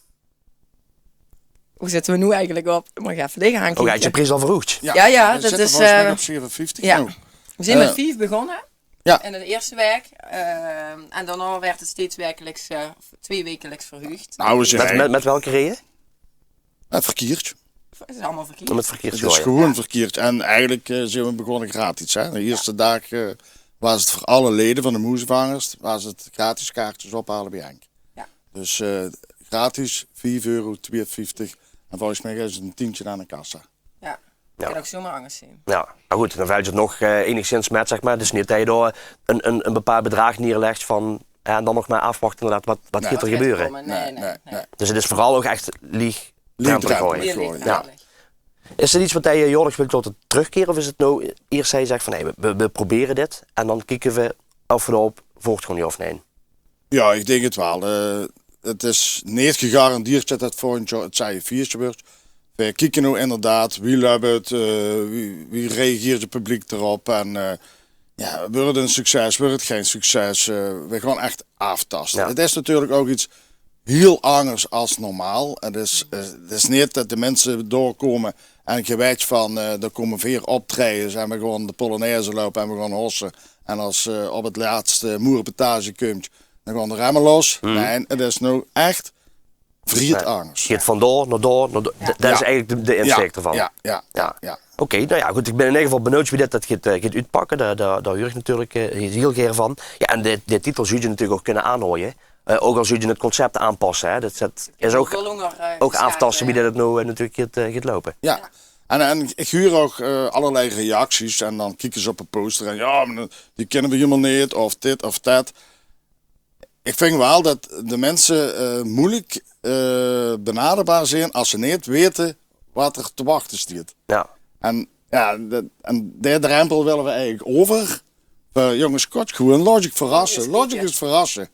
Hoe zitten we nu eigenlijk op? Moet ik even tegenaan Ook uit je kijken. prijs al verhoogd? Ja, ja, we dat zitten is, volgens mij eh, op zeven vijftig Ja. nou. We zijn met Eh, vief begonnen Ja. in de eerste week. Eh, en daarna werd het steeds wekelijks, eh, twee wekelijks verhuurd. Nou, we zijn Met, met, met welke reden? eh, verkeerd. Het is allemaal verkeerd. Om het verkeerd Het te is gooien. Gewoon verkeerd. En eigenlijk eh, zijn we begonnen gratis. Hè? De eerste daag eh, was het voor alle leden van de Moezevangers, was het gratis kaartjes ophalen bij Henk. Ja. Dus eh, gratis, vijf euro, twee vijftig. En volgens mij is het een tientje aan de kassa. Ja, Ja. Kan ook zomaar anders zien. Ja, maar goed, dan valt het nog eh, enigszins met, zeg maar. Dus niet dat je door een, een, een bepaald bedrag neerlegt van, ja, en dan nog maar afwachten inderdaad wat, wat Nee. gaat er Wat gaat gebeuren. komen? Nee, nee, Nee, nee. nee. Dus het is vooral ook echt lieg Liegdrempelig drempelig. Heel gooien. lieg Ja. eigenlijk. Is er iets wat je jaarlijks wilt laten terugkeren? Of is het nou eerst dat je zegt van nee, we, we, we proberen dit en dan kijken we of we erop voortgaan, ja of nee? Ja, ik denk het wel. Eh, het is niet gegarandeerd dat het volgend jaar het saaie feestje wordt. We kijken nu inderdaad, wie loopt het, eh, wie, wie reageert het publiek erop en eh, ja, wordt het een succes, wordt het geen succes. Eh, we gaan echt aftasten. Ja. Het is natuurlijk ook iets heel anders als normaal. Het is, eh, het is niet dat de mensen doorkomen en je weet van, eh er komen vier optredens en we gaan de polonaise lopen en we gaan hossen. En als eh op het laatste moerpetage komt, dan gaan de remmen los. Nee, het is nu echt verkeerd Nee. anders. Gaat van door naar door, naar door. D- dat is Ja. eigenlijk de, de insteek ervan. Ja, ja, ja, Ja. ja. Oké, nou ja, goed. Ik ben in ieder geval benieuwd wie dat, dat gaat, eh, gaat uitpakken. Daar, daar, daar huur ik natuurlijk eh, heel gaer van. Ja, en de, de titel zou je natuurlijk ook kunnen aanhouden. Eh, ook al zou je het concept aanpassen. Hè. Dat, dat is ook, Veel langer, eh, ook aaftasten wie geschapen, dat het nou eh, natuurlijk gaat, eh, gaat lopen. Ja. En, en ich huur ouch, eh, allerlei reacties en dan kieke ze op de poster en: "Jao, mer die kinne v'r hielemaol neet," of dit of dat. Ich vinj waal dat de minse, eh, meujelik, eh, benaderbaar zeen es ze neet weite waat d'r te wachte steit. Jao. En jao, dat, en dae drempel wille v'r eigelik euver. Veur jónges, kómtj gewoon, laotj uch verrasse. Laotj uch ins verrasse.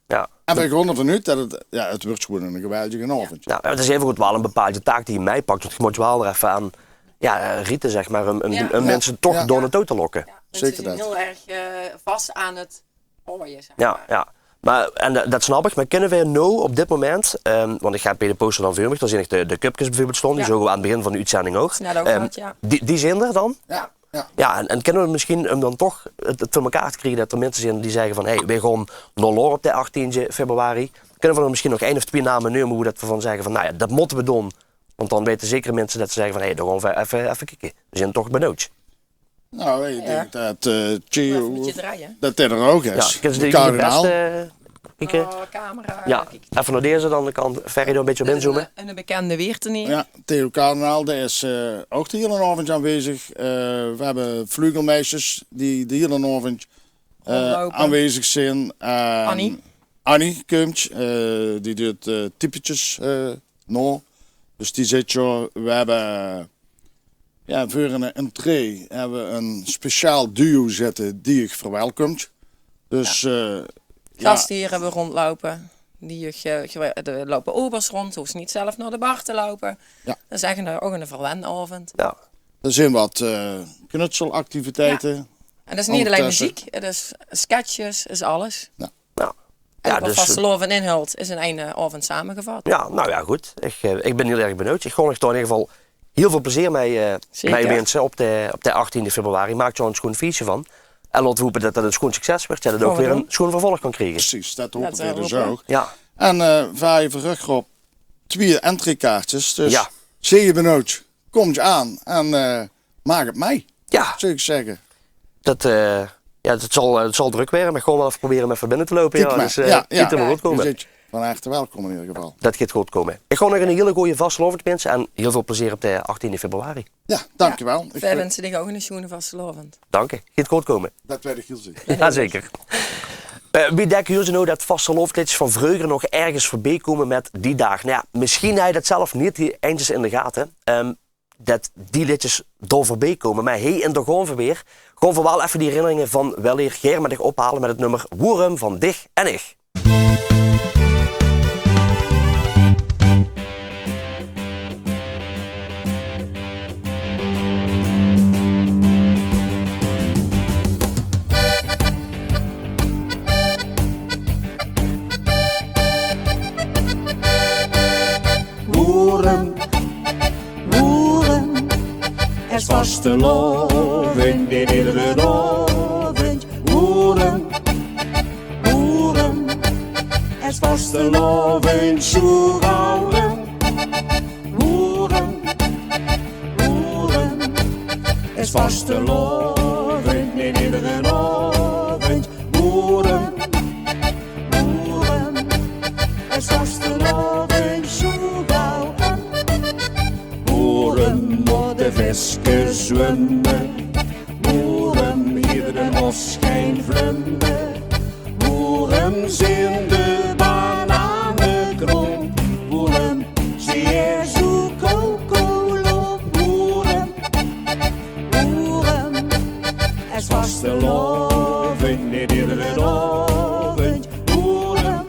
Jao. En v'r gaon d'rvan oet dat 't, jao, 't wuuertj gewoon eine geweldige aovendj. Jao, 't is aevegood waal ein bepaolde taak die se meipaktj, want se mótj waal d'r effe aan, jao, eh, riete, zeg mer, um, um, um minse toch door naotoe te lokke. Jao, minse zeen hiel erg, eh, vas aan 't aoje, zeg mer. Jao, jao. Mer, en dat, dat snap ich, mer kinne v'r noe op dit moment, ehm, want ich höb hie de poster dan veur mich, dao zeen ich de, de cupkes bieveurbeeld staon, die zoge v'r aan 't begin van de oetzending ouch. Ehm, die, die zeen d'r dan? Jao. Jao, en, en kinne v'r mesjien, um dan toch 't, 't veur mekaar te kriege, dat d'r minse zeen die zègke van: "Hey, veer gaon nao Loor op de achtiende februari." Kinne v'r dan mesjien nog ein of twie name neume wo dat v'r van zègke van: "Nou jao, dat mótte v'r doon." Want dan weite zekere minse dat ze zègke van: "Hey, dan gaon v'r effe, effe kieke. V'r zeen toch benuujd." Nou, ich dink dat, eh, Theo, dat dae d'r ouch is. Jao, kinne ze de kardinaal. Kieke. Oh, camera. Jao, effe nao deze dan, dan kan Ferry d'r ein bietje op inzoome. Ein, ein bekende Wieërteneer. Jao, Theo Kardinaal, dae is, eh, ouch de hiele aovendj aanwezig. Eh, v'r höbbe vleugelmeisjes die de hiele aovendj, eh, aanwezig zeen. Ehm, Annie. Annie kumtj, eh, die duit, eh, typetjes, eh, nao. Dus die zit, jao, v'r höbbe Jao, veur ein entree höbbe v'r ein speciaal duo zitte die uch verwelkumtj. Dus, eh, jao. Gastheren höbbe v'r róndjloupe. Die uch, eh, ge-, d'r loupe obers róndj, hoofs neet zelf nao de bar te loupe. Jao. Dat is eigelik ouch ein verwen-aovendj. Jao. D'r zeen wat, eh, knutselactiviteite. Jao. En dat is neet allein meziek, 't is sketches, is alles. Jao. Jao. En wat vastelaovendj inhöltj, is in eine aovendj samegevat. Jao, nou jao, good. Ich, eh, ich bin hiel erg benuujd. Ich gaon uch toch in eder geval hiel väöl plezeer mei, eh, mei winse op de, op de achtiende februari. Maaktj d'r ein sjoon fieësje van. En laote v'r hope det det ein sjoon succes wuuertj. En det 't ouch weer ein sjoon vervolg kan kriege. Precies, det hoop ich dus ouch. Jao. En, eh, v'r höbbe veur uch, Rob, twieë entreekaartjes. Dus zeet geer benuujd, kómtj aan en, eh, maak 't mei, zów ich zègke. Det, eh, jao, 't zal, eh, 't zal drök waere, mer ich gaon waal effe probere um effe binne te loupe. Jao, dus, eh, jao, 't geit waal good kómme. Geer zeet van harte welkom in eder geval. Det geit good kómme. Ich gaon uch ein hiel gooj vastelaovendj winse en hiel väöl plezeer op de achtiende februari. Jao, dankjewel. Veer winse dich ouch ein sjoon vastelaovendj. Dank dich. Geit good kómme. Det weit ich hiel zeker. Jao, zeker. Eh, wie dèk huurs se noe det vastelaovesleedjes van vreuger nog örges veurbie kómme mit die daag? Nou jao, mesjien höbs se det zelf neet hie eintjes in de gate. Ehm, det die leedjes dao veurbie kómme. Mer hey, en dao gaon v'r weer. Gaon v'r waal effe die herinneringe van weleer gaer mit dich ophale mit 't nummer Woeróm van Dich en Ich. Woeróm, Woeróm, 't is vastelaovendj in eder aovendj. Woeróm, Woeróm, 't is vastelaovendj zoe gauw. Woeróm, Woeróm, 't is vastelaovendj in eder aovendj. Woeróm, Woeróm, 't is vastelaovendj zoe gauw. Woeróm mótte de vèskes zwumme? Woeróm hitte de mós gein vlumme? Woeróm zeen de banane kroom? Woeróm zeen ze zoe koekeloom? Woeróm, Woeróm, 't is vastelaovendj in eder aovendj. Woeróm,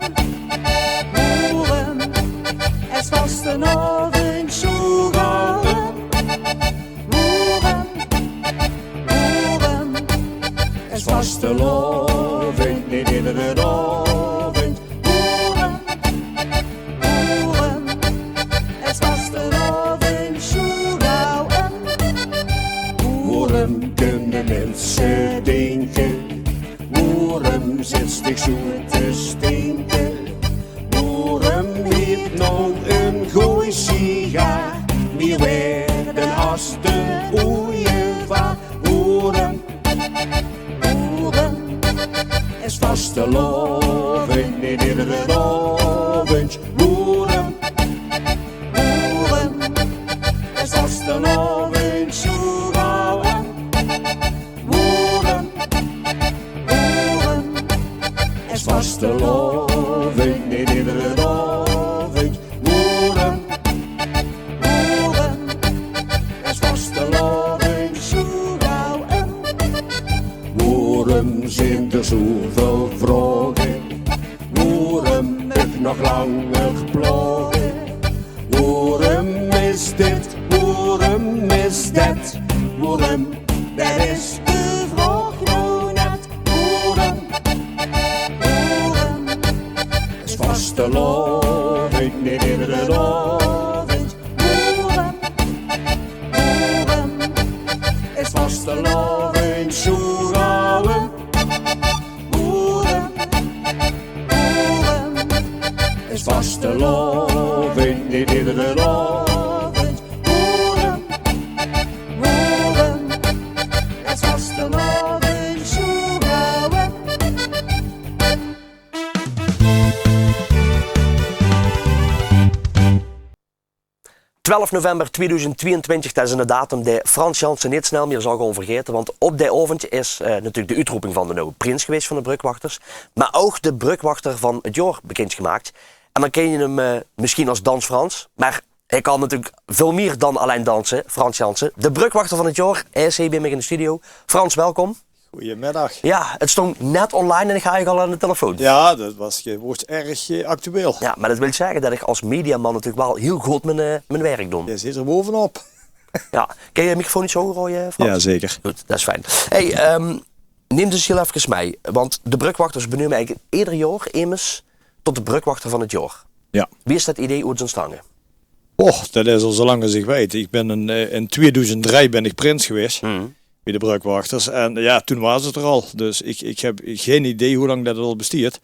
Woeróm, 't is vastelaovendj zoe gauw. Woeróm, Woeróm, 't is vastelaovendj in eder aovendj. Woeróm, Woeróm, 't is vastelaovendj zoe gauw. Woeróm kinne minse dinke? Woeróm zits dich zoe te stinke? Woeróm neet noe ein gooj sigaar? Veer waere as de ooievaar. Woeróm, Woeróm, 't is vastelaovendj in eder aovendj. Woeróm, Woeróm, 't is vastelaovendj. Woeróm zeen d'r zoeväöl vraoge? Woeróm mich nog langer plaoge? Woeróm is dit? Woeróm is det? Woeróm? Det is de vraog noe net. Woeróm? Woeróm is vastelaovend neet iedere aovend? Woeróm? Woeróm is vastelaovend zoe gauw? Woeróm? Woeróm is vastelaovend neet iedere aovend? Woeróm? Woeróm is vastelaovend zoe gauw? Twelf november tweeduizend tweeëntwintig, det is eine datum dae Frans Janssen neet snel mier zal gaon vergaete, want op dae aovend is, eh, natuurlik de oetroeping van de nuuje prins gewaes van de Brögwachters, mer ouch de Brögwachter van 't jaor bekindgemaak. En dan kins se 'm, eh, mesjien es Dans Frans, mer hae kan natuurlik väöl mier dan allein danse, Frans Janssen. De Brögwachter van 't jaor, hae is hie bie mich in de studio. Frans, welkom. Goeiemiddig. Jao, 't stóng net online en ich haw dich al aan de telefoon. Jao, det waas, eh, woort erg, eh, actueel. Jao, mer det wilt zègke det ich es mediaman natuurlik waal hiel good mien, eh, mien werk doon. Jao, zit d'r bovenop. Jao, kins se de microfoon get hoger goaje, Frans? Jao, zeker. Good, det is fijn. Hey, ehm, num ós hiel efkes mei, want de Brögwachters beneume eigelik eder jaor emes tot de Brögwachter van 't jaor. Jao. Wie is det idee oeats óntstange? Och, det is al zoe lang es ich weit. Ich bön in, eh, in tweeduizend drie bön ich prins gewaes. Mhm. Bie de Brögwachters. En jao, toen waas 't d'r al. Dus ich, ich höb gein idee wie lang det 't al bestiet.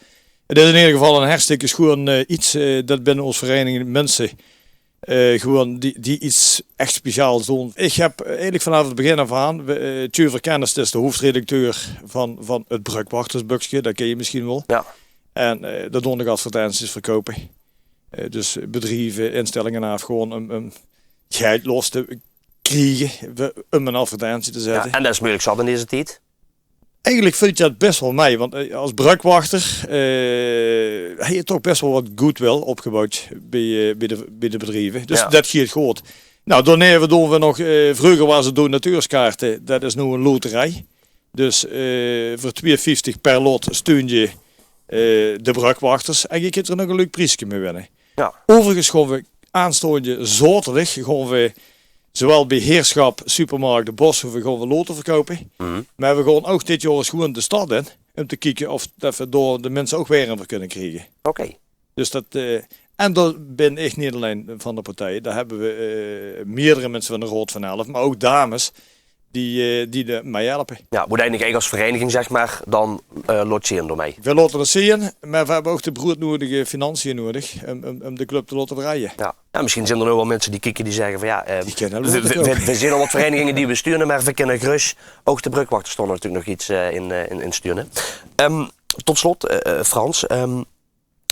't Is in eder geval ein hartstikke sjoean, eh, get, eh, det binne ós vereiniging minse, eh, gewoon die, die get ech speciaals doon. Ich höb, eh, eigelik vanaaf 't begin aaf aan, we, eh, Tjeu Verkennis, det is de hoofdredacteur van, van 't Brögwachtersbökske, det kins se mesjien waal. Jao. En, eh, dao doon ich advertenties verkoupe. Eh, dus bedrieve, instellinge aaf, gewoon óm, óm geld los te kriege, we-, óm ein advertentie te zètte. Jao, en det is meujelik zat in deze tied. Eigelik vilt det bès waal mei, want, eh, es Brögwachter, eh, höbs se toch bès waal get goodwill opgeboewd bie, eh, bie de, bie de bedrieve. Dus det geit good. Noe, daoneve doon we nog, eh, vreuger waas 't donateursjkaarte, det is noe ein loterie. Dus, eh, veur twee vieftig per lot steuns se, eh, de Brögwachters. En se kins d'r nog ein leuk prieske mei winne. Jao. Euverigens gaon we aanstaonde zaoterdig, gaon we zoewaal bie Heersjap Supermarkt de Boshoeve gaon we loten verkoupe. Mhm. Mer we gaon ouch dit jaor ins gewoon de stad in, óm te kieke of det we dao de minse ouch waerm veur kinne kriege. Oké. Dus det, eh, en dao bin ich neet allein van de partij. Dao höbbe we, eh, meerdere minse van de Raod van Elf, mer ouch dames die, eh, die d'r mei helpe. Jao, wo se eigelik es vereiniging, zeg mer, dan, eh, laots zeen daomei. We laote det zeen, mer we höbbe ouch de broodnodige financiën nudig óm, óm, óm de club te laote drejje. Jao. Jao, mesjien zeen d'r noe waal minse die kieke die zègke van jao, eh, we, we, we zeen al waat vereiniginge die we steune, mer we kinne gerös ouch de Brögwachters dao natuurlik nog get, eh, in, eh, in, in steune. Ehm, tot slot, eh, eh, Frans, ehm,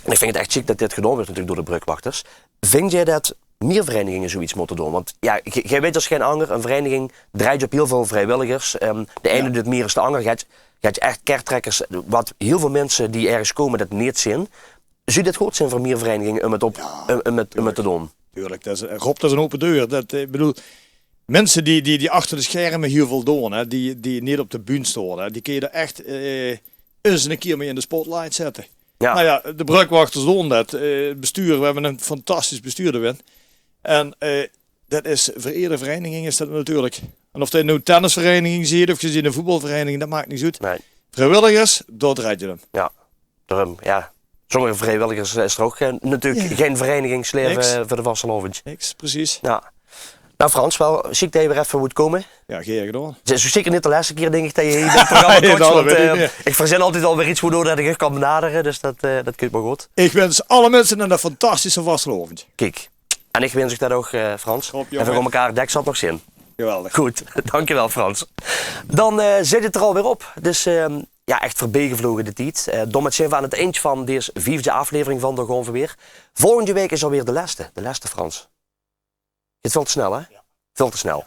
En ich vinj 't ech sjiek det dit gedaon wuuert natuurlik door de Brögwachters. Vinjs se det mier vereiniginge zoe get mótte doon? Want jao, ge-, geer weit es gein anger, ein vereiniging drejt op hiel väöl vriewilligers. Ehm, de eine doet mier es de anger. Geer höbt, geer höbt ech kaerttrekkers, waat hiel väöl minse die örges kómme det neet zeen. Zów det good zeen veur mier vereiniginge óm 't op, óm, óm 't, óm 't te doon? Tuurlik, det is, Rob, det is ein ope deur. Det, eh, ich bedoel, minse die, die, die achter de scherme hiel väöl doon, hè, die, die neet op de bühne staon, hè, die kins se d'r ech, eh, ins ein kier mei in de spotlight zètte. Jao. Noe jao, de Brögwachters doon det. Eh, 't bestuur, we höbbe ein fantastisch bestuur d'r-in. En, eh, det is veur eder vereiniging is det natuurlik. En of det noe ein tennisvereiniging is of ein voetbalvereiniging, det maak niks oet. Nae. Vriewilligers, dao drejt 't óm. Jao, daorum, jao. Zónger vriewilligers is d'r ouch, eh, natuurlik gein vereinigingslaeve, eh, veur de vastelaovend. Niks, precies. Jao. Noe, Frans, waal sjiek det se weer effe wils kómme. Jao, gaer gedaon. 't Is zeker neet de lèste kier, dink ich, det se hie in 't programma kóms, want, eh, ich verzin altied waal weer get wodoor det ich dich kan benadere, dus det, eh, det kump mer good. Ich wins alle minse ein fantastische vastelaovend. Kiek, en ich wins dich det ouch, eh, Frans. En we gaon mekaar dèks zat nog zeen. Geweldig. Good, dankjewel, Frans. Dan, eh, zit 't d'r alweer op. Dus, ehm, jao, ech veurbie gevloge de tied. Eh, daomèt zeen we aan 't ind van dees viefde aflevering van Dao Gaon Veer Weer. Volgende waek is alweer de lèste. De lèste, Frans. Geit väöl te snel, hè? Jao. Väöl te snel.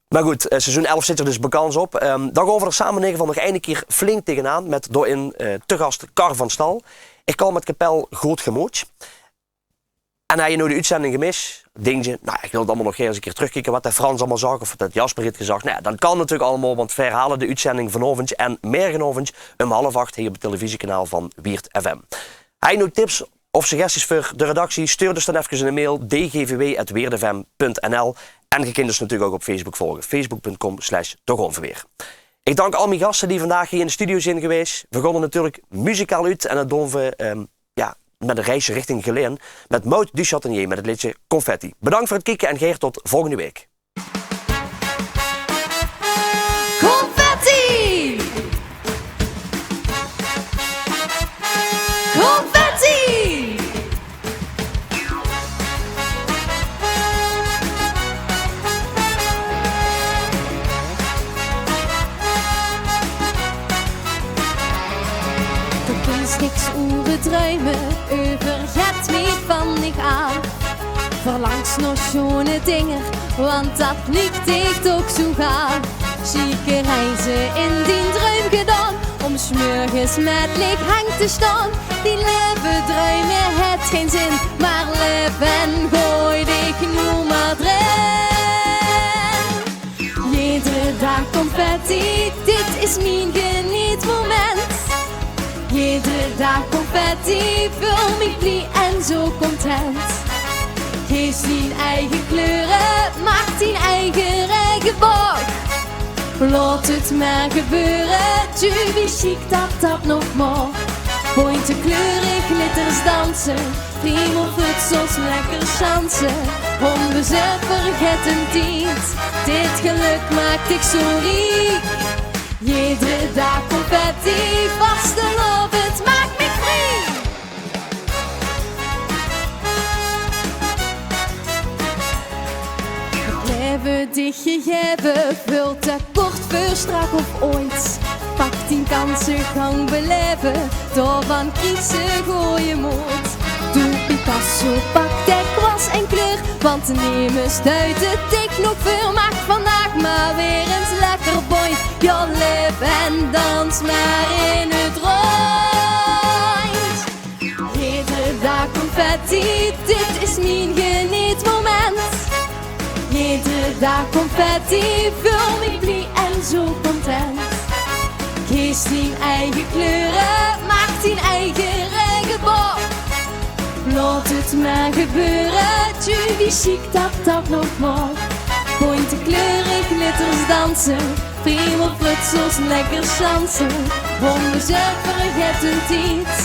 Mer good, eh, seizoen elf zit d'r dus bekans op. Ehm, dan gaon we d'r same in eder geval nog eine kier flink tegenaan mèt dao-in, eh, te gas Car van Stal. Ich kan mèt Kapel good gemood. En höbs se noe de oetzending gemis, Dinktj geer: "Nou, ich wil 't allemaol nog gaer ins ein kier trökkieke wat de Frans allemaol zag of wat de Jasper haet gezag." Nou ja, dat kan natuurlik allemaol, want veer herhaole de oetzending vanaovendj en mergenaovendj um half ach hie op 't televisiekanaal van Wieërt FM. Hei noe tips of suggesties veur de redactie? Stuur dus dan efkes ein mail, d g v w at wieërtfm punt n l. En geer kintj dus natuurlik ouch op Facebook volge, facebook punt com slash de Goonveweer. Ich dank al mien gaste die vandaag hie in de studio zeen gewaes. Veer gaon d'r natuurlik muzikaal oet en dat doon veer, ehm, ja, mit ein reisje richting Gelaen mit Maud Duchatenier mit 't leedje Confetti. Bedank veur 't kieke en gaer tot volgende waek. Confetti! Confetti! De kins niks oere druime, euver get meet van dich aan. Verlangs nao sjoone dinger, want dat liek dich toch zoe gaaf. Sjieke reize in dien druim gedaon, om 's mörges mit leeg henj te staon. Dien leve druime haet gein zin, maar laef en gooi dich noe maar d'rin. Jedere daag confetti, dit is mien geneetmoment. Jedere daag confetti, völ mich blie en zoe content. Geef dien eige kleure, maak dien eige raegeboog. Laot 't mer gebeure, tju wie sjiek dat dat nog maag. Bontje kleure glitters danse, friemel, futsels, lekker sjanse. Onbezörg vergaet d'n tied, dit gelök maak dich zoe riek. Jedere daag confetti, vastelaovend maak mich vrie. 't Laeve dich gegaeve, väöl te kort veur strak of ooit. Pak dien kanse, gaon belaeve, daovan kriegs se gooje mood. Doe Picasso, pak de kwast en kleur, want nemes duit 't dich nog veur. Maak vandaag maar weer ins lekker bontj, jao, laef en dans maar in 't rondj. Jedere daag confetti, dit is mien geneetmoment. Jedere daag confetti, völ mich blie en zoe content. Kies dien eige kleure, maak dien eige raegeboog. Laot 't mer gebeure, tju wie sjiek dat dat nog maag. Bontje kleure glitters danse, friemel, futsels, lekker sjanse. Onbezörg vergaet d'n tied,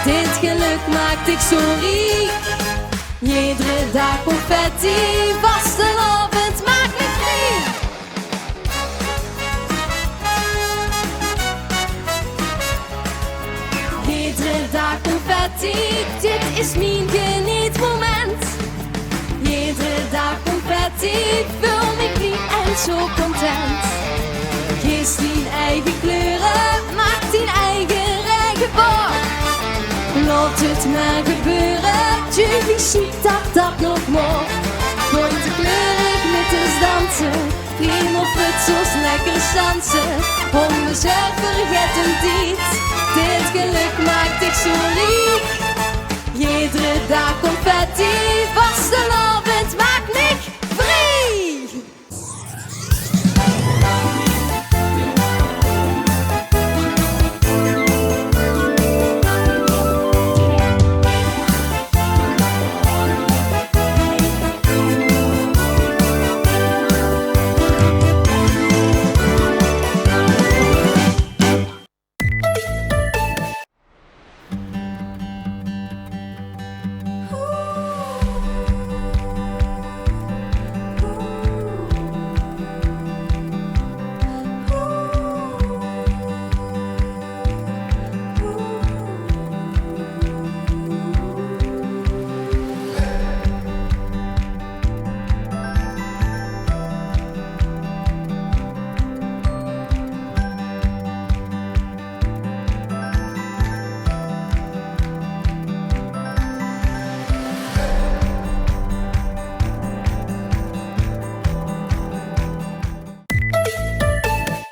dit gelök maak dich zoe riek. Jedere daag confetti, vastelaovend maak mich vrie. Jedere daag confetti, dit is mien geneetmoment. Jedere daag confetti, völ mich blie en zoe content. Kies dien eige kleure, maak dien eige raegeboog. Laot 't mer gebeure, tju wie sjiek dat dat nog maag. Bontje kleure glitters danse, friemel, futsels, lekker sjanse. Onbezörg vergaet d'n tied, dit gelök maak dich zoe riek. Jedere daag confetti, vastelaovend